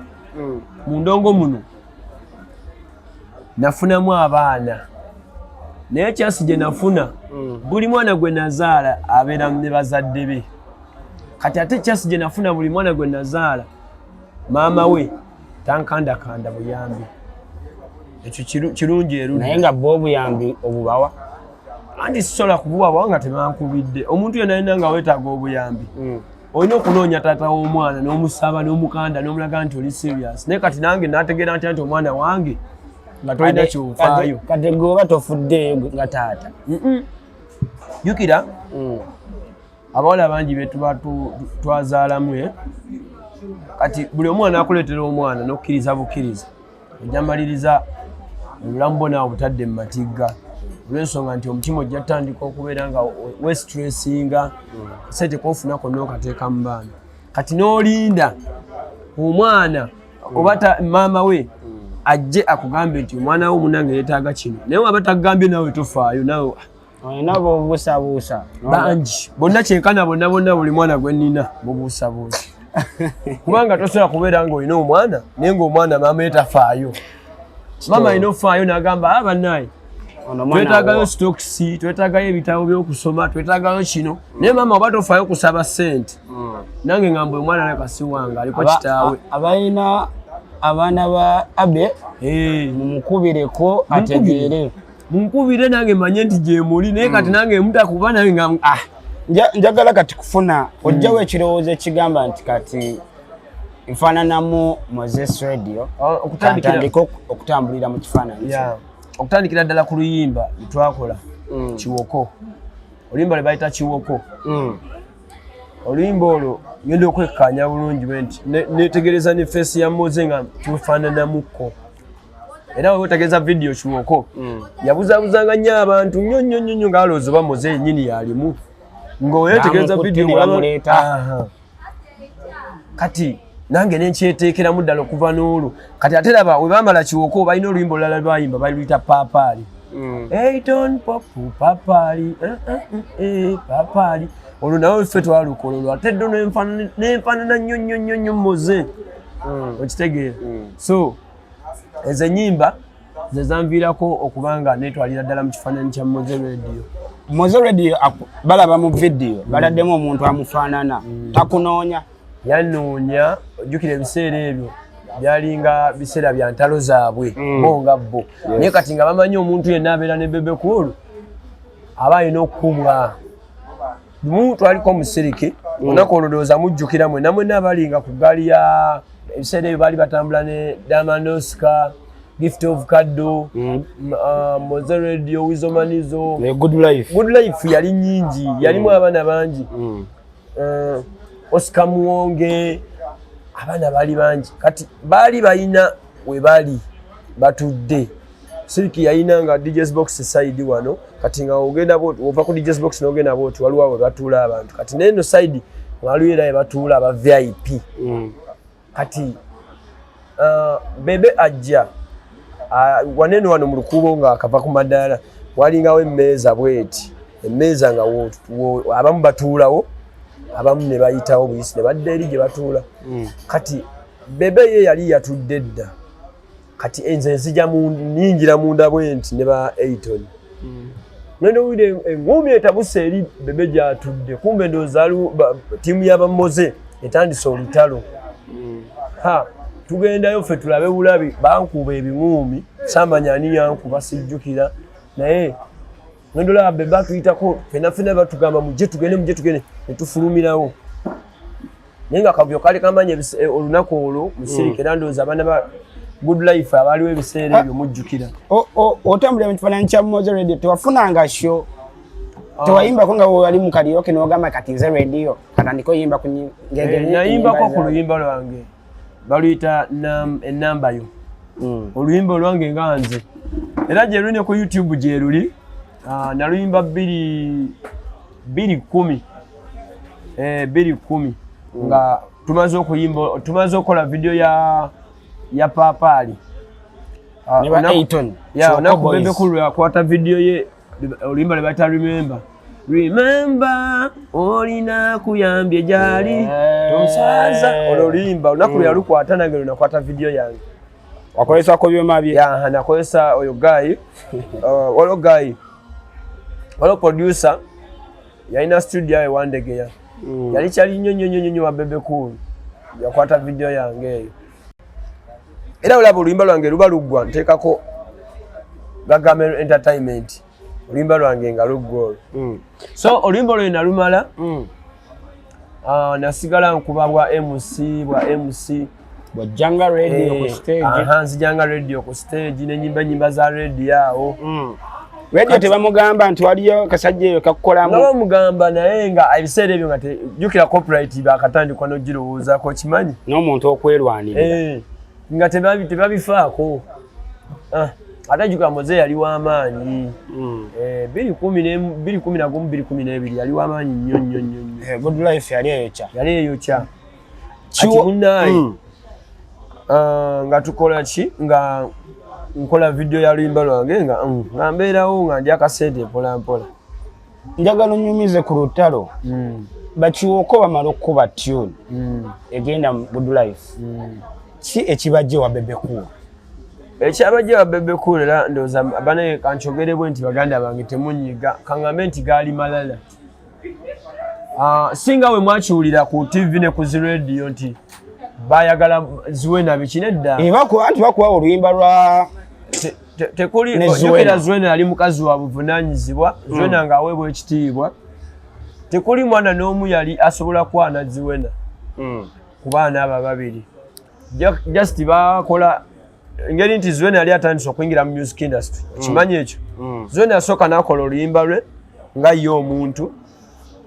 Mu ndongo muno nafunamu abaana, naye kyasi gye nafuna, buli mwana gwe nazaala abeera ne bazadde be. Kati ate kyasi gye nafuna, buli mwana gwe nazaala maama we tankandakanda buyambi. Ekyo kirungi erudda. Naye nga bwe obuyambi obubawa? Anti sisobola kubuwabawo nga tebankubidde. Omuntu yenna yenna nga weetaaga obuyambi, olina okunoonya taata w'omwana n'omusaba n'omukanda n'omulaga nti oli serious. Naye kati nange nategeera ntya nti omwana wange, nga tolina kyofaayo? Kati gwe oba tofuddeeyo nga taata? Jjukira, abawala bangi betuba twazaalamu, eh? Kati buli omwana akuleetera omwana n'okkiriza bukkiriza, ojja maliriza obulamu bwo naawe butadde mu matigga, olw'ensonga nti omutima ojja tutandika okubeera nga westressinga, sente kofuna konna okateeka mu baana. Kati n'olinda omwana oba maama we ajje akugambe nti omwana wo munange yeetaaga kino, naye waba takugambye, naawe tofaayo naawe. Olina bobuusabuusa? Bangi, bonna kyenkana, bonna bonna, buli mwana gwe nnina mubuusabuusa, kubanga tosobola kubeera ng'olina omwana naye ng'omwana maama ye tafaayo. Maama alina ofaayo n'agamba, "Ah, bannaye, Ono mwana twetaagayo wo." sitokisi, twetaagayo ebitabo by'okusoma, twetaagayo kino." Naye maama oba tofaayo kusaba ssente, nange ngamba omwana alabika si wange, aliko kitaawe. Abalina abaana ba Abe, mumukubireko ategeere. Munkubire nange manye nti gyemuli, naye kati nange mutakuba nange nga ah. Njagala kati kufuna ojjawo ekirowoozo ekigamba nti kati nfaananamu Moses Radio. Ah, Kantandike okutambulira mu kifaananyi kye. Yeah. Okutandikira ddala ku luyimba lwetwakola, Kiwoko, oluyimba lwe bayita Kiwoko. Oluyimba olwo ngenda okwekkaanya bulungi bwe nti netegereza ne face ya Moze nga tufaananamukko, era wetegereza vidiyo Kiwoko yabuzaabuzanga nnyo abantu nnyo nnyo nnyo nnyo, ng'alowooza oba Moze yennyini yalimu, ng'oyetegereza Bamukutte vidiyo ne ng'olaba- bamuleeta. Aha. Kati nange nenkyeteekeramu ddala okuva n'olwo. Kati ate laba we bamala Kiwoko, balina oluyimba olulala lwayimba, baluyita Paapaali. Eiton Popu Papaali, eh, eh, eh, Papaali. Olwo nawe ffe twalukola olwo, ate ddo nenfaanana nnyo nnyo nnyo nnyo Moze. Okitegeera? So ezo ennyimba ze zanviirako okuba nga neetwalira ddala mu kifaananyi kya Moze Radio. Moze Radio balaba mu vidiyo baladdemu omuntu amufaanana, takunoonya? Yanoonya. Ojjukira ebiseera ebyo byalinga biseera bya ntalo zaabwe, bo nga bo. Naye kati nga bamanyi omuntu yenna abeera ne Bebe Cool aba alina okukubwa. Lumu twaliko omusirike olunaku olwo, ndowooza mujjukira mwenna mwenna abalinga ku ggaali ya ebiseera ebyo, baali batambula ne Diamond Oscar, Gift of Kaddo, Moze Radio, Weasel Manizo. Ne Good Life. Good Life yali nyingi, yalimu abaana bangi. Oscar Muwonge, abaana baali bangi. Kati baali balina we bali batudde, Siliki yalina nga DJs box side wano. Kati nga ogenda bwoti, ova ku DJs box n'ogenda bwoti, waliwo awo we batuula abantu. Kati neno side waliwo era we batuula aba VIP. Kati Bebe ajja wanene wano mu lukuubo nga akava ku madaala, walingawo emmeeza bweti, emmeeza nga abamu batuulawo, abamu ne bayitawo buyisi ne badda eri gye batuula. Kati Bebe ye yali yatudde dda. Kati nze nzija niyingira munda bwe nti ne ba Eiton. Ngenda owulira engumi etabuse eri Bebe gyatudde, kumbe ndowooza ttiimu y'abamoze etandise olutalo. Ha, tugendayo ffe tulabe bulabi, bankuba ebiŋuumi, saamanya ani yankuba, sijjukira, naye ngenda olaba Bebe atuyitako fena fena, batugamba mujje tugende, mujje tugende, ne tufulumirawo, naye nga akavuyo kaali kamanyi olunaku olwo musirike. Era ndowooza abaana ba Good Life abaaliwo ebiseera ebyo mujjukira. Otambulira mu kifaananyi kya Moze Radio, tewafunanga show, tewayimbako nga wali mu karaoke n'ogamba kati nze Radio katandika oyimba ku Nayimbako ku luyimba lwange baluyita Enamba Yo. Oluyimba olwange nga nze, era gye luli ne ku YouTube gye luli. Ah, naluyimba 2010, 2010 nga tumaze okuyimba, tumaze okukola video ya Papaali. Ah, Ne ba Eighton, ya Kyoko olunaku Boys. Bebe Cool yakwata video ye, oluyimba lwe bayita Remember. Remember olina kuyambye gyali tosaza, olwo oluyimba olunaku lwe yalukwata nange lwe nakwata video yange. Wakozesa ku byuma bye? Ya, nakozesa oyo guy, waliwo guy, waliwo producer yalina studio ayo Wandegeya. Yali kyali nnyo nnyo nnyo nnyo wa Bebe Cool, yakwata video yange eyo. Era olaba oluyimba lwange luba luggwa, nteekako Gagamel Entertainment, oluyimba lwange nga luggwa olwo. So oluyimba olwo nalumala. Ah, nasigala nkuba bwa MC, bwa MC. Bwajjanga Radio ku stage. Aha, nzijanga Radio ku stage nenyimba enyimba za radio awo. Radio tebamugamba nti waliyo kasajja eyo kakukolamu? Nga bamugamba, naye nga ebiseera ebyo nga jjukira copyright bakatandikwa n'ogirowoozaako, kimanyi. N'omuntu okwerwanirira. Eh, nga tebabifaako. Ah, ate jjukira Moze yali w'amaanyi. Eh, 2011, 2012 yali w'amaanyi nnyo nnyo nnyo nnyo. Eh, Good Life yali eyokya. Yali eyokya. Kati munnaaye, ah, nga tukola ki, nga nkola video ya luyimba lwange nga nga mbeerawo nga ndya akasente mpola mpola. Njagala onyumize ku lutalo bakiwoko bamala okukuba tune egenda mu Good Life, ki ekibajje wa Bebe Cool? Ekyabajja wa Bebe Cool, era ndowooza bane kankyogere bwe nti, baganda bange temunyiga, kaŋŋambe nti gaali malala. Ah, singa we mwakiwulira ku TV ne ku zi radio nti bayagala Zuena biki, nedda. Eh, anti bakuwa oluyimba lwa Tekuli. Ne Zuena. Jjukira Zuena yali mukazi wa buvunaanyizibwa. Zuena ng'aweebwa ekitiibwa, tekuli mwana n'omu yali asobola kwana Zuena ku baana abo ababiri. Just bakola engeri nti Zuena yali atandise okuyingira mu music industry, okimanyi ekyo. Zuena yasooka n'akola oluyimba lwe nga ye omuntu.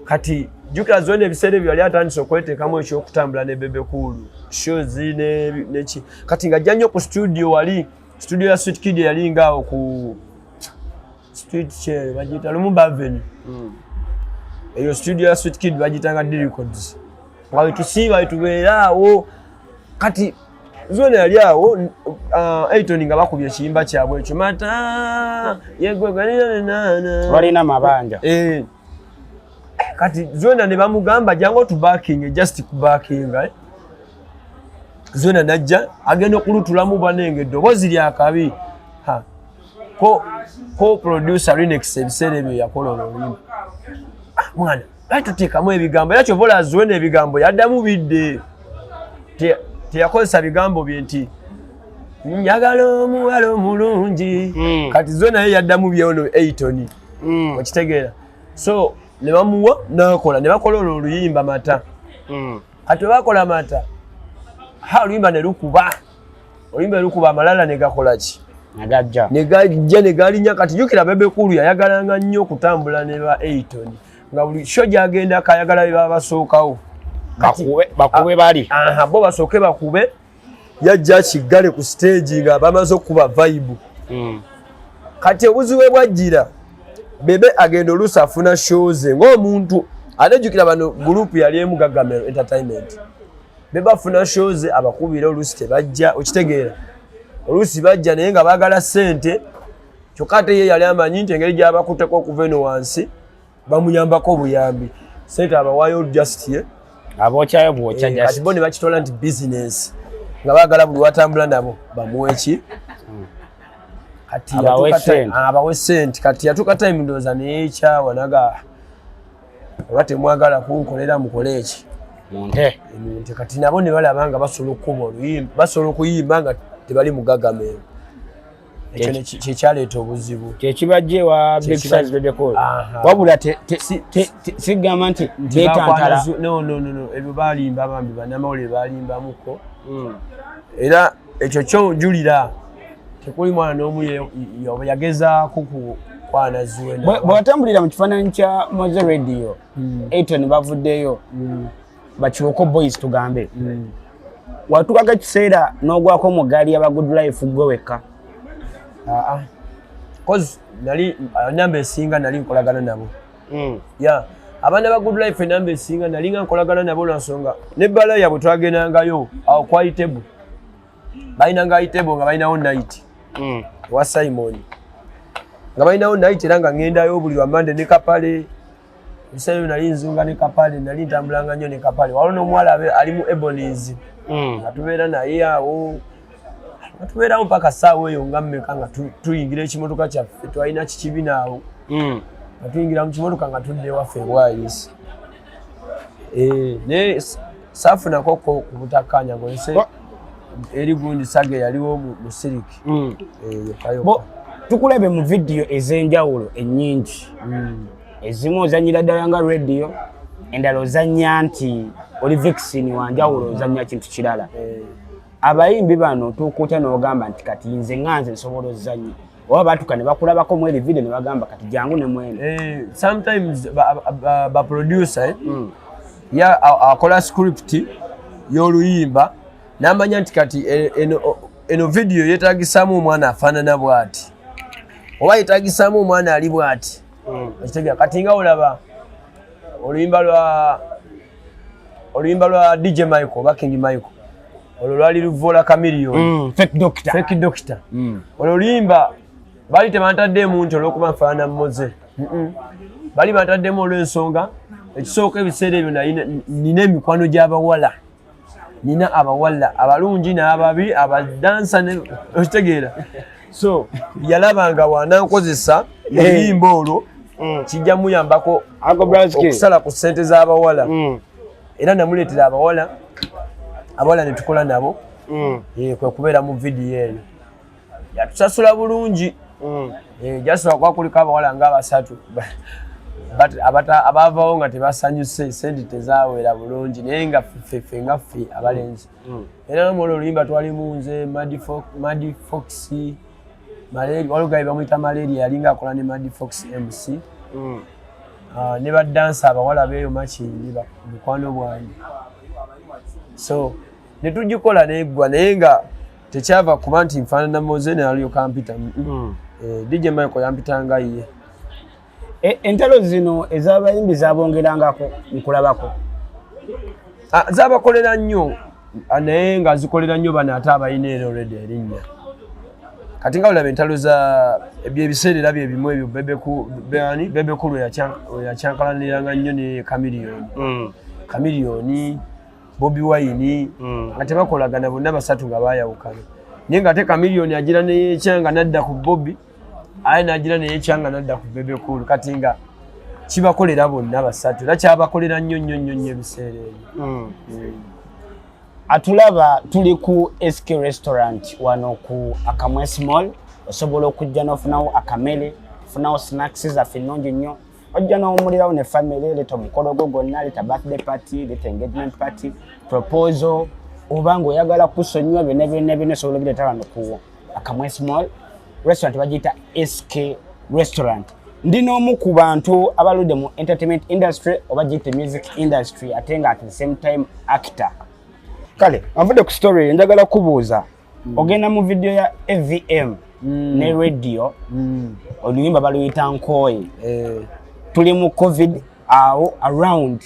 Kati jjukira Zuena ebiseera ebyo yali atandise okweteekamu ekyokutambula ne Bebe Cool shows neki, kati ng'ajja nnyo ku studio, wali studio ya Sweet Kid yali ngaawo ku street kye bagiyita Lumumba Avenue. Eyo studio ya Sweet Kid bagiyitanga D Records, nga wetusiiba wetubeera awo. Kati Zuena yali awo, Eighton nga bakubye ekiyimba kyabwe ekyo mata yegwegananana. Balina mabanja. Eh. Kati Zuena ne bamugamba jangu otubackinge, just kubackinga, eh. Zuena najja agenda okulutulamu banenge eddoboozi lyakabi. Ha. Ko producer Rinex ebiseera ebyo yakola olwo oluyimba. Ah, mwana lwaki tuteekamu ebigambo? Era kyova olaba Zuena ebigambo yaddamu bidde. Teyakozesa bigambo bye nti njagala omuwala omulungi. Kati Zuena ye yaddamu byono Eighton. Okitegeera? So ne bamuwa nakola, ne bakola olwo oluyimba Mata. Kati bwe bakola Mata, ha, oluyimba ne lukuba, oluyimba ne lukuba, amalala ne gakola ki? Nagajja. Ne gajja ne galinya. Kati jjukira Bebe Cool yayagalanga nnyo okutambula ne ba Eighton, nga buli show gy'agendako ayagala be baba basookawo. Bakube bali. Aha, bo basooke bakube, yajja akiggale ku stage nga bamaze okukuba vibe. Kati obuzibu bwe bwajjira, Bebe agenda oluusi afuna show ze ng'omuntu, ate jjukira bano group yali emu, Gagamel Entertainment. Bebe afuna show ze, abakubira oluusi tebajja, okitegeera? Oluusi bajja naye nga baagala ssente, kyokka ate ye yali amanyi nti engeri gy'abakutteko okuva eno wansi bamuyambako obuyambi, ssente abawaayo just ye. Abookyayo bwokya. Eh, kati bo ne bakitwala nti business, nga baagala buli watambula nabo bamuwe ki. Kati Abawe yatuuka sente. Abawe sente. Kati yatuuka time, ndowooza neyekyawa, naga oba temwagala kunkolera, mukole eki? Munte. Eminti. Kati nabo ne balaba nga basobola okukuba oluyimba, basobola okuyimba nga tebali mugagamero. Ekyo kyekyaleeta obuzibu. Kyekibajja ewa Big Size Bebe Cool. Wabula sigamba nti beetantala. No, no, no, no. Ebyo balimba bambi, bannamawulire balimbamuko. Era ekyo kyo njulira, tekuli mwana n'omu yagezaako kukwana Zuena. Bwe watambulira mu kifaananyi kya Moze Radio, Elton bavuddeyo, bakiwoko boys tugambe, watuukako ekiseera n'ogwako mu ggaali y'aba Good Life gwe wekka? Aa, cause nali namba esinga nali nkolagana nabo. Ya, abaana ba Good Life enamba esinga nali nga nkolagana nabo, lwansonga nebbala yabwe twagendangayo awo kwa Itebo, balinanga Itebo nga balinawo night ewa Simon, nga balinawo night, era nga ŋŋendayo buli lwa Mande ne Kapale. Ebiseera ebyo nali nzunga ne Kapale, nali ntambulanga nnyo ne Kapale. Waliwo n'omuwala ali mu Ebonies, nga tubeera naye awo, nga tubeerawo mpaka ssaawa eyo nga mmeka, nga tuyingira ekimotoka kyaffe, twalina kikibina awo, nga tuyingira mu kimotoka nga tudda ewaffe ebwayisi. Naye saafunako ko ku butakkaanya ng'olese eri gundi saga eyaliwo mu siriki. Yokka yokka. Tukulabe mu vidiyo ez'enjawulo ennyingi. Ezimu ozanyira ddala nga Radio, endala ozanya nti oli vixen wanjawulo, ozanya kintu kirala. Abayimbi bano otuuka otya n'ogamba nti kati nze nga nze nsobola ozanya, oba batuka ne bakulabako mu eri video ne bagamba kati jangu ne mwene? Sometimes ba producer, ya akola script y'oluyimba n'amanya nti kati eno video yeetagisaamu omwana afaanana bw'ati, oba yeetagisaamu omwana ali bw'ati. Okitegeera? Kati nga olaba oluyimba lwa DJ Michael oba King Michael, olwo lwali luvoola Chameleone. Fake Doctor. Fake Doctor. Olwo oluyimba baali tebantaddeemu nti olw'okuba nfaanana Moze. Bali bantaddemu olw'ensonga ekisooka, ebiseera ebyo nina emikwano gy'abawala, nina abawala abalungi n'ababi, abadansa, okitegeera? So yalaba nga wanankozesa oluyimba olwo, kijja muyambako Uncle Brown Skin. okusala ku ssente z'abawala. Era namuleetera abawala, abawala ne tukola nabo. Kwe kubeera mu vidiyo eyo, yatusasula bulungi. Jasobola kuba kuliko abawala nga abasatu but abaavawo nga tebasanyuse, sente tezawera bulungi, naye nga ffe nga ffe abalenzi. Era mu olwo oluyimba twalimu nze, Madi Fox, Malaria, waliwo gayi bamuyita Malaria, yalinga akola ne Madi Fox MC. Ah, ne badansa abawala beeyo Makindi, mukwano bwange. So ne tugikola neggwa, naye nga tekyava kuba nti nfaanana Moze nalyoka mpita. DJ Michael yampitanga ye. Entalo zino ez'abayimbi zabongerangako nkulabako? Ah, zabakolera nnyo. Ah, naye nga zikolera nnyo bano ate abalina era already erinnya. Kati nga olaba entalo za ebyebiseera era byebimu ebyo, Bebe Bebe Cool yakyankalaniranga nnyo ne Chameleone. Chameleone, Bobi Wine, nga tebakolagana bonna basatu, nga bayawukana, naye nga ate Chameleone agira neyekyanga nadda ku Bobi, aye nagira neyekyanga nadda ku Bebe Cool. Kati nga kibakolera bonna basatu, era kyabakolera nnyo nnyo nnyo nnyo ebiseera ebyo. Atulaba, tuli ku SK Restaurant wano ku Akamwesi Mall. Osobola okujja n'ofunawo akamere, ofunawo snacks zaffe ennungi nnyo, ojja n'owumulirawo ne family. Leeta omukolo gwo gwonna, leeta birthday party, leeta engagement party, proposal, oba ng'oyagala kusonyiwa, byonna byonna byonna osobola obireeta wano ku Akamwesi Mall. Restaurant bagiyita SK Restaurant. Ndi n'omu ku bantu abaludde mu entertainment industry, oba giyite music industry, ate nga at the same time actor. Kale anvudde ku story, njagala kubuuza, ogenda mu video ya AVM ne Radio, oluyimba baluyita Nkooye. Tuli mu COVID awo around,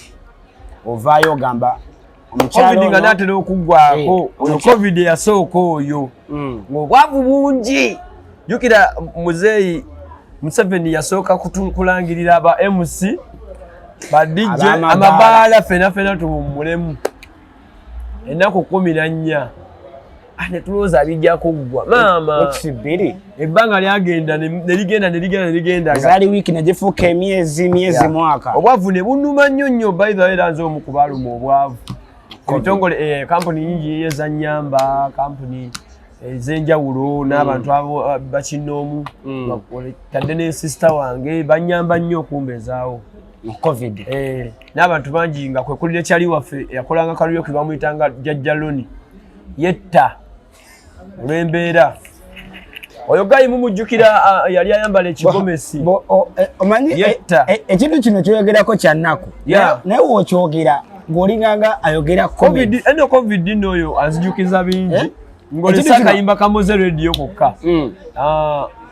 ovaayo ogamba omukyalo COVID nga natera okuggwako. Ono COVID eyasooka oyo, ng'obwavu bungi. Jjukira muzeeyi Museveni yasooka kulangirira aba MC, ba DJ, Ab'amabaala. Amabaala, fena fena tuwummulemu ennaku 14. Netulowooza bijja kuggwa maama. Weeks 2. Ebbanga lyagenda neligenda neligenda neligenda. Zaali wiiki negifuuka emyezi, myezi, mwaka. Obwavu ne bunuma nnyo nnyo. By the way, era nze omu ku baaluma obwavu. Ebitongole, kampuni nyingi ezanyamba, kampuni ez'enjawulo n'abantu abo bakinnoomu, tadde ne sister wange banyamba nnyo okumbeezaawo. Mu COVID. N'abantu bangi nga kwe kuli nekyali waffe yakolanga karaoke, bamuyitanga Jjajja Loni, yetta olw'embeera. Oyo guy mumujjukira, yali ayambala ekigomesi. Omanyi Yetta. Ekintu kino kyoyogerako kya nnaku. Naye wokyogera ng'olinganga ayogera Covid. comedy. Eno COVID nno oyo anzijukiza bingi. Eh? Ng'olesa Ekintu kino- akayimba ka Moze Radio kokka.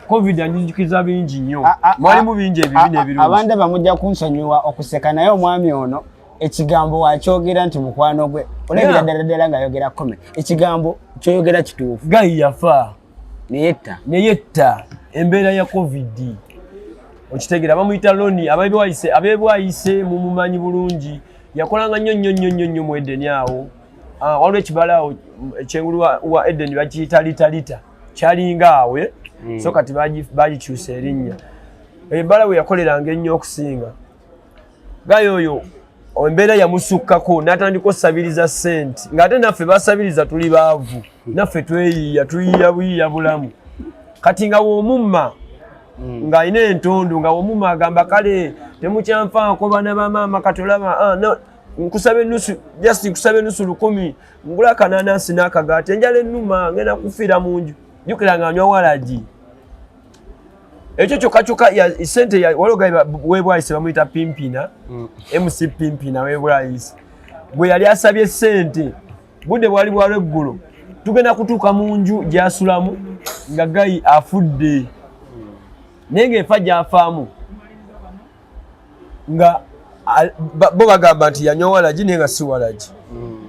COVID anzijukiza bingi nnyo. Mwalimu bingi ebibi n'ebirungi. Abantu bamujja kunsonyiwa okuseka, naye omwami ono ekigambo wakyogera nti mukwano gwe olabira ddala ddala ng'ayogera comedy. Ekigambo kyoyogera kituufu. Guy yafa. Neyetta. Neyetta embeera ya COVID, okitegeera? Bamuyita Loni. Abebwayise, abebwayise mumumanyi bulungi, yakolanga nnyo nnyo nnyo nnyo nnyo mu Edeni awo. Waliwo ekibala awo ekyengulu wa Edeni bakiyita Lita Lita, kyalinga awo, eh? So kati bagikyusa erinnya. Ebbala we yakoleranga ennyo okusinga. Guy oyo embeera yamusukkako n'atandika osabiriza ssente, ng'ate naffe basabiriza tuli baavu, naffe tweyiiya, tuyiiya buyiiya bulamu. Kati nga w'omumma ng'alina entondo, nga w'omumma agamba, "Kale temukyanfaako baana ba maama, kati olaba, no, nkusaba enusu, just nkusaba enusu 1,000 ngula akananansi n'akagaati, enjala ennuma, ngenda kufiira mu nju." Jjukira nga anywa walagi ekyo kyokka kyokka. Sente waliwo guy webwayise bamuyita Pimpina, MC Pimpina webwayise, gwe yali asabye sente. Budde bwali bwa lweggulo, tugenda kutuuka mu nju gyasulamu nga guy afudde, naye ng'enfa gyafaamu nga bo bagamba nti yanywa walagi, naye nga si walagi,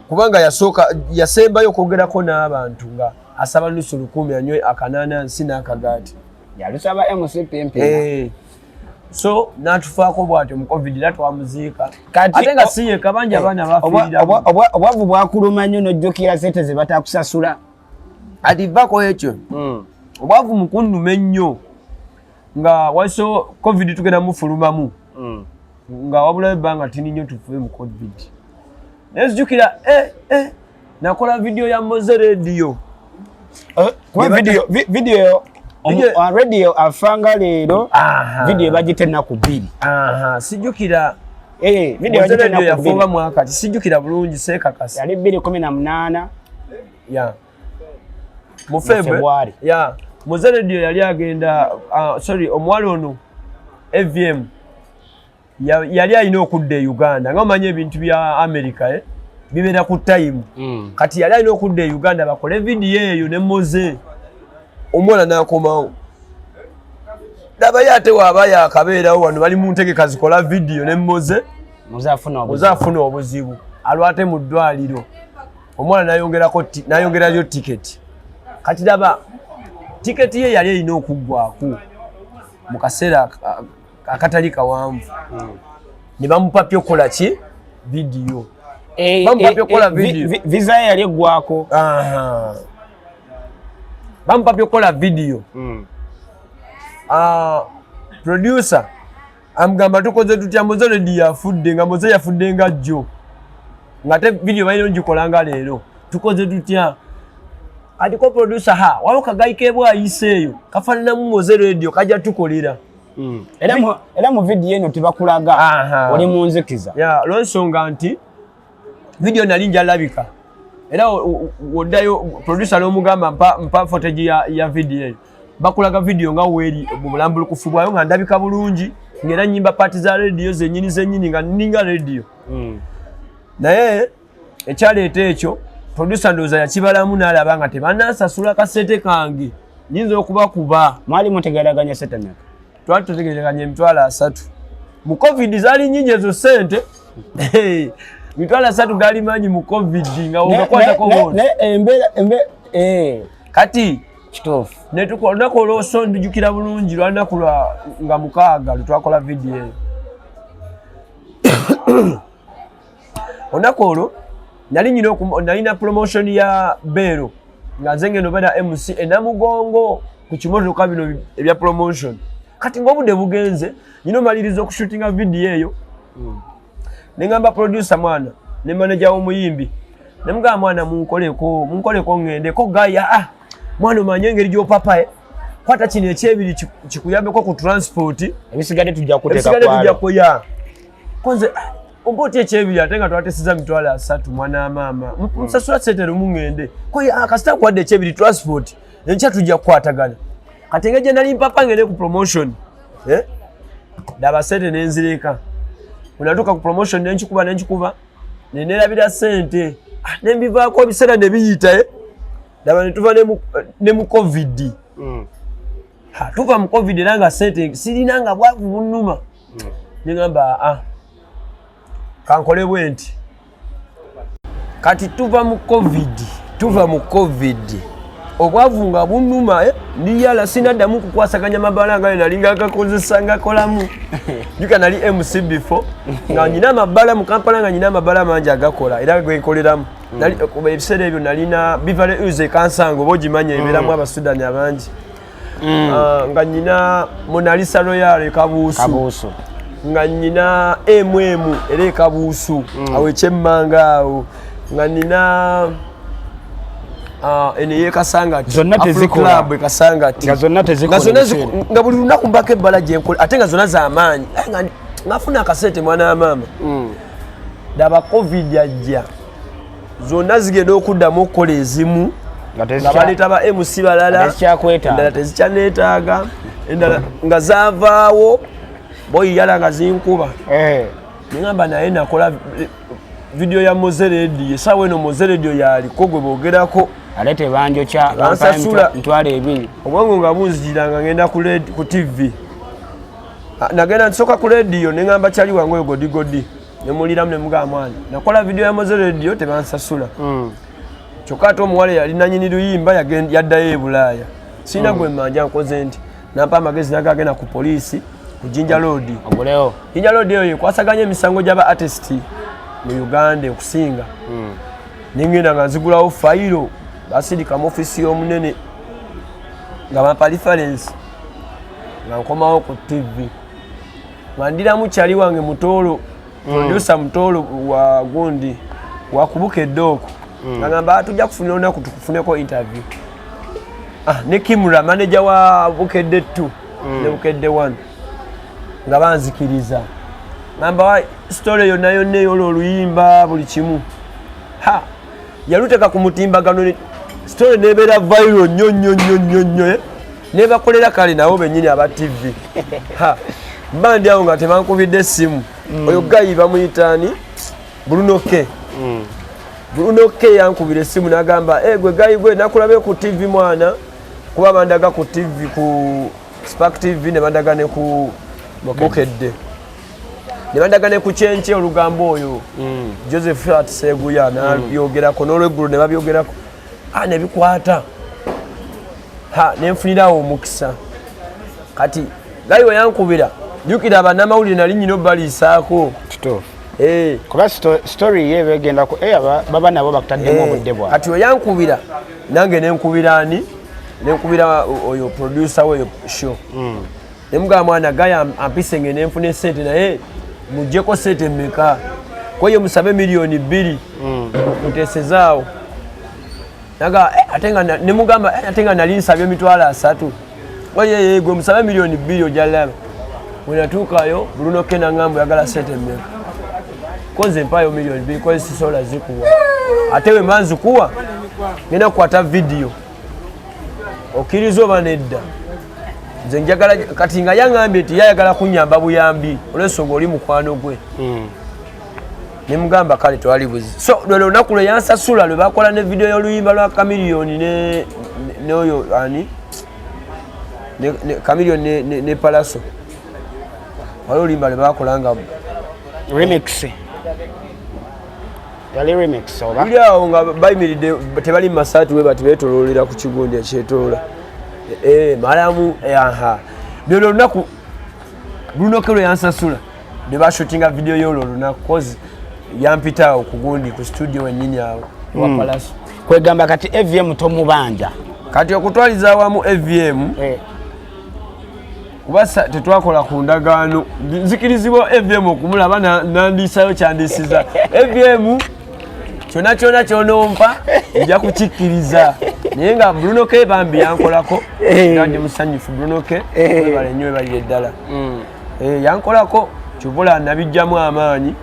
kubanga yasooka yasembayo okwogerako n'abantu nga asaba nusu 1,000 anywe akananansi n'akagaati. Yalusaba MC Pimpina. So n'atufaako bw'atyo mu COVID, era twamuziika. Kati ate nga si yekka, bangi abaana bafiiriramu. Obwavu bwakuluma nnyo n'ojjukira sente ze batakusasula. Ati vako ekyo, obwavu mukunnuma ennyo nga waliso COVID tugenda mufulumamu, nga wabulayo ebbanga tini nnyo tufume mu COVID. Nenzijukira nakola vidiyo ya Moze Radio. Kuba video Radio afanga leero, video bagita ennaku 2. Aha, sijjukira. Video Moze bagita Radio ennaku yafuuba 2. Mwaka sijjukira bulungi, seekakasa. Yali 2018. Ya mu Mu February. February. Ya Moze Radio yali agenda, sorry, omuwala ono AVM yali alina okudda e Uganda, nga omanyi ebintu bya America, eh? Bibeera ku time. Kati yali alina okudda e Uganda bakole vidiyo eyo ne Moze. Omuwala n'akomawo, labayo ate waaba yakabeerawo wano, bali mu ntegeka zikola vidiyo ne Moze. Moze afuna Moze obuzibu. Afuna obuzibu, alwate mu ddwaliro. Omuwala n'ayongerayo tiketi. Kati laba tiketi ye yali erina okuggwako mu kaseera akatali kawanvu, ne bamupapya okukola ki? Vidiyo. Bamupapya okukola video. Visa ye yali eggwako. Aha. Bamupapya okukola vidiyo. Producer amugamba, "Tukoze tutya? Moze already yafudde." Nga Moze yafudde nga jjo, ngate vidiyo balina ogikola nga leero. "Tukoze tutya?" Aliko producer, ha, waliwo ka guy kebwayise eyo kafaananamu Moze Radio, kajja tukolera. Era mu vidiyo eno tebakulaga, oli mu nzikiza. Ya, lwensonga nti vidiyo nali njalabika, era woddayo producer n'omugamba, "Mpa footage ya vidiyo eyo," bakulaga vidiyo nga weeri mu bulambulukufu bwayo, nga ndabika bulungi, ng'era nyimba part za Radio zennyini zennyini, nga nninga Radio. Naye ekyaleeta ekyo, producer ndowooza yakibalamu n'alaba nga tebanansasula kasente kange, nyinza okubakuba. Mwali mutegeraganya sente meka? Twali tutegereganya 30,000. Mu COVID zaali nyingi ezo sente. 30,000 gaali mangi mu COVID, nga ogakwatako bwoti. Naye embeera Kati kituufu. Olunaku olwoso ndijukira bulungi, lwanaku lwa nga 6 lwetwakola vidiyo eyo. Olunaku olwo nali nyina nalina promotion ya Beero. Nga nze ngenda obeera MC enamugongo ku kimotoka bino ebya promotion. Kati ng'obudde bugenze, nyina omaliriza okushootinga video eyo. Nengamba producer mwana ne manager w'omuyimbi, nemugamba, "Mwana, munkoleko, munkoleko ŋŋendeko." Gaya, "Ah, mwana, omanye engeri gy'opapa, kwata kino ekyebiri kikuyambeko ku transport." Ebisigadde tujja kuteeka. Ebisigadde tujja kwalo. Kuya konze ompa otya ekyebiri ate nga twatesiza 300,000? Mwana wa maama, musasula sente lumu ŋŋende. Koye, "Ah, kasita nkuwadde ekyebiri transport, enkya tujja kukwatagana." Kati engeri gye nali mpapa ngende ku promotion, eh? Daba sente nenzireka. Bwenatuuka ku promotion nenkikuba, nenkikuba, nenerabira sente. Ah, nembivaako. Ebiseera ne biyita, eh? Daba netuva ne mu COVID. Ha, tuva mu COVID era nga sente sirina, nga bwavu bunnuma. Neŋamba, "Ah, kankole bwe nti." Kati tuva mu COVID, tuva mu COVID, obwavu nga bunnuma, eh, ndiyala sinaddamu kukwasaganya mabala nga nali nga gakozesa ngakolamu. Juka nali MC before nga nyina amabala mu Kampala, nga nyina amabala mangi agakola era gwenkoleramu. Kuba ebiseera ebyo nalina Beverly Hills e Kansanga, oba ogimanya, ebeeramu Abasudani abangi. Ah, nga nyina Monalisa Royal e Kabuusu. Kabuusu. Nga nyina era ekabuusu awo ekyemmanga awo, nga nina, ah, eno eyekasangati. Zonna tezikola. Club ekasangati. Nga zonna tezikola Nga zonna ebiseera. Nga buli lunaku mbako ebbala gyenkola ate nga zonna z'amaanyi. Eh, nga ngafuna akasente, mwana wa maama. Daba COVID ajja, zonna zigenda okuddamu okukola ezimu nga nga baleeta ba MC balala. Nga tezikyakwetaaga. Endala tezikyaneetaaga, endala nga zavaawo boyiyala nga zinkuba. Neŋamba naye nakola video ya Moze Radio, esaawa eno Moze Radio yaliko gwe boogerako. Ate tebanjokya. Bansasula. 20,000. Obwongo nga bunzijira nga ngenda ku TV. Ah, nagenda nsooka ku radio, neŋamba kyali wange oyo godigodi, nemuliramu, nemugamba, "Mwana, nakola video ya Moze Radio, tebansasula." Kyokka ate omuwala yali nanyini luyimba yaddayo e Bulaaya, sirina gwe mmanja, nkoze nti nampa amagezi naga agenda ku poliisi ku Jinja Road. Ogulewo. Jinja Road eyo ekwasaganya emisango gy'aba artist mu Uganda okusinga. Nengenda nga nzigulawo fayiro, basindika mu ofiisi y'omunene nga bampa reference, nga nkomawo ku TV nga ndiramu kyali wange Mutoolo, producer Mutoolo wa gundi wakubuka eddooko, nga ngamba, "Tujja kufunira olunaku tukufuneko interview." Ah, ne Kimura, manager wa Bukedde 2 ne Bukedde 1, nga banzikiriza, ngamba wa story yonna yonna eyolwo oluyimba, buli kimu. Ha, yaluteeka ku mutimbagano, story nebeera viral nnyo nnyo nnyo nnyo nnyo, eh. Nebakolera kale nabo bennyini aba TV. Ha, mba ndi awo nga tebankubidde essimu. Oyo guy bamuyitaani, Bruno K. Bruno K yankubira essimu n'agamba, "Eh, gwe guy, gwe nakulabe ku TV mwana," kuba bandaga ku TV, ku Spark TV, ne bandaga ne ku Bukedde, ne bandaga ne ku Kyenkye olugambo, oyo Joseph At Seguya nabyogerako, n'olweggulo ne babyogerako. Ah, ne bikwata. Ha, nenfunirawo omukisa. Kati guy we yankubira, jjukira abannamawulire nali nyina obbaliisaako. Kituufu. Eh. Kuba story ye begenda ku eh, baba nabo bakutaddemu obudde bwabwe. Kati oyankubira, nange nenkubira ani, nenkubira oyo producer weyo show, nemugamba, "Mwana, guy ampise nge nenfuna esente, naye muggyeko sente mmeka?" Kweyo musabe 2 million nteesezaawo. Naga, "Eh," ate nga nemugamba, "Eh, ate nga nali nsabye 30,000." Oyeye, gwe musabe 2 million ojjalaba. Bwenatuukayo, Bruno K nangamba, "Oyagala sente mmeka?" Ko nze mpaayo 2 million, koze sisobola zikuwa, ate we mba nzikuwa ngenda kukwata video, okkiriza oba nedda? Nze njagala. Kati nga yaŋŋambye nti yayagala kunyamba buyambi olw'ensonga oli mukwano gwe. Nemugamba, "Kale, twali buzi." So lwe lunaku lwe yansasula, lwe bakola ne video y'oluyimba lwa Chameleone n'oyo ani, Chameleone ne Palaso. Waliwo oluyimba lwe bakola nga Remix, yali remix oba? Luli awo nga bayimiridde, tebali mu masaati, we bati beetoloolera ku kigundi ekyetoloola. Eh, malamu, eh, aha, lwelwo olunaku Bruno K lwe yansasula, ne bashootinga video y'olwo olunaku, cause yampita awo ku gundi, ku studio wennyini awo ewa Palaso. Kwegamba kati AVM tomubanja. Kati okutwaliza awamu AVM, kuba tetwakola ku ndagaano, nzikirizibwa AVM okumulaba nandiisayo kyandiisiza AVM kyonna kyonna kyonompa nja kukikkiriza. Naye nga Bruno K bambi yankolako, nga ndi musanyufu. Bruno K, webale nnyo, webalire ddala. Yankolako kyovula nabijjamu amaanyi.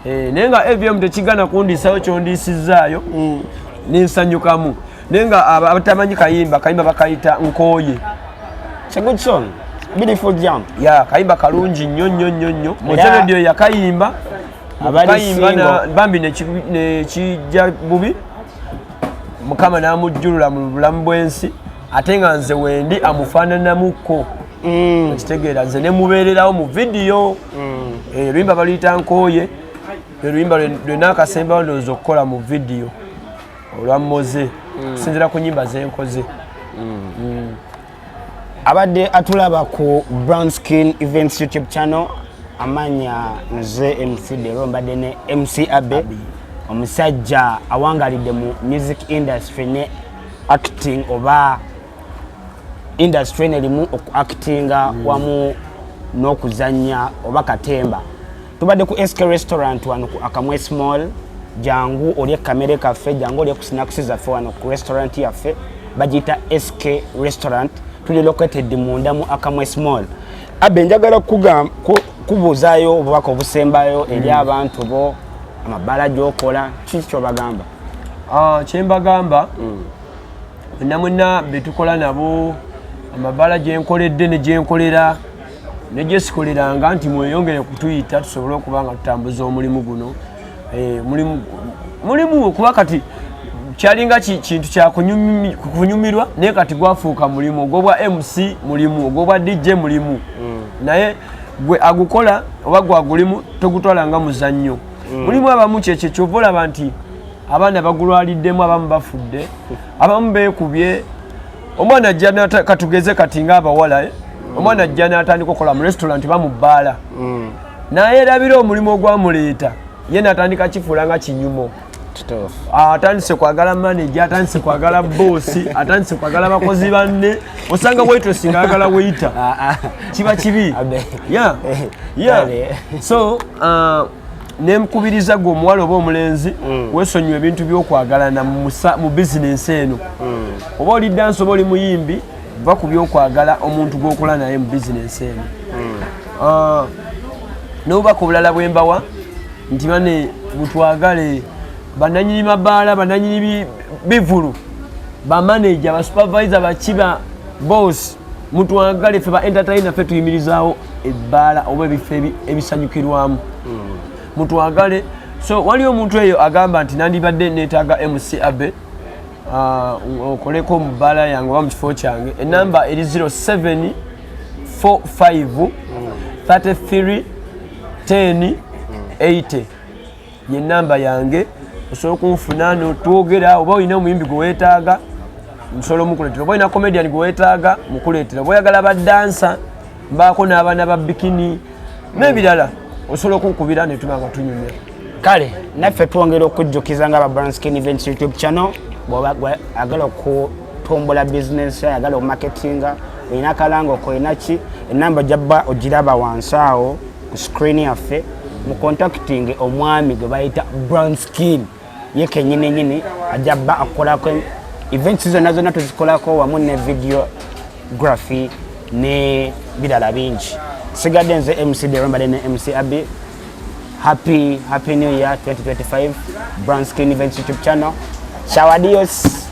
Naye nga AVM tekigana kundiisayo kyondiisizaayo, nensanyukamu. Naye nga abatamanyi kayimba, kayimba bakayita Nkooye. It's a good song. Beautiful jam. Ya, kayimba kalungi nnyo nnyo nnyo nnyo. Moze Radio yakayimba. Abali kayimba single. Bambi nekijja bubi, Mukama n'amujjulula mu bulamu bw'ensi, ate nga nze wendi amufaananamukko. Okitegeera, nze nemubeererawo mu vidiyo. Oluyimba baluyita Nkooye, oluyimba lwe naakasembayo ndowooza okukola mu vidiyo olwa Moze, okusinziira ku nyimba zenkoze. Abadde atulaba ku Brown Skin Events YouTube channel, amanya nze MC Dero, mbadde ne MC Abe, omusajja awangalidde mu music industry ne acting, oba industry nerimu okuactinga wamu n'okuzanya oba katemba. Tubadde ku SK Restaurant wano ku Akamwe Small. Jangu olye kamere kaffe, jangu olye ku snacks zaffe wano ku restaurant yaffe, bagiyita SK Restaurant. Tuli located munda mu Akamwe Small. Abe, njagala kubuuzaayo obubaka obusembayo eri abantu bo, amabbala gy'okola, kiki kyobagamba? Ah, kyembagamba mwenna mwenna betukola nabo, amabala gyenkoledde ne gyenkolera ne gyesikoleranga, nti mweyongere kutuyita tusobole okuba nga tutambuza omulimu guno. Mulimu kuba kati kyalinga kintu kya kunyumirwa, naye kati gwafuuka mulimu. Ogwobwa MC mulimu, ogwobwa DJ mulimu, naye gwe agukola oba gwagulimu togutwala nga muzannyo. Mulimu abamu kyekyo kyova olaba nti abaana bagulwaliddemu, abamu bafudde, abamu beekubye. Omwana ajja katugeze kati ngaabawala, eh? Omwana ajja n'atandika okukola mu restaurant oba mu bbaala, naye erabira omulimu ogwamuleeta, ye n'atandika kifuula nga kinyumo. Atandise kwagala manager, atandise kwagala boss, atandise kwagala bakozi banne. Osanga waitress nga ayagala waiter, kiba kibi. Yeah. So nemukubiriza gwe omuwala oba omulenzi, weesonyiwa ebintu byokwagalana mu bizinensi eno. Oba oli dancer oba oli muyimbi, va ku byokwagala omuntu gwokola naye mu bizinensi eno. N'obubaka obulala bwembawa nti bane mutwagale, bananyini mabaala, bananyini bivulu, bamaneja, basupervisor, bakiba boss, mutwagale ffe ba entertainer. Ffe tuyimirizaawo ebbaala oba ebifo ebisanyukirwamu, mutwagale. So waliwo omuntu eyo agamba nti nandibadde neetaaga MC Abe, okoleko mu bbaala yange oba mu kifo kyange, enamba eri 07 45 33 10 80, ye namba yange. Osobola okunfuna notwogera, oba olina omuyimbi gwe weetaaga nsobola omukuleetera, oba olina comedian gwe weetaaga mukuleetera, oba oyagala badansa, mbaako n'abaana ba bikini n'ebirala, osobola okunkubira netuba nga tunyumya. Kale naffe twongera okujjukiza nga aba Brown Skin Events YouTube channel, bw'oba agala okutumbula bizinensi, ayagala okumarketinga, olina akalango kolina ki, enamba jabba ogiraba wansi awo ku screen yaffe. Mu contacting omwami gwe bayita Brown Skin, ye kenyini nyini ajja bba akolako events zonna zonna, tuzikolako wamu ne videography ne birala bingi. Sigadde nze MC Derembade ne MC Abi. Happy, happy New Year 2025. Brown Skin Events YouTube channel. Ciao, adios.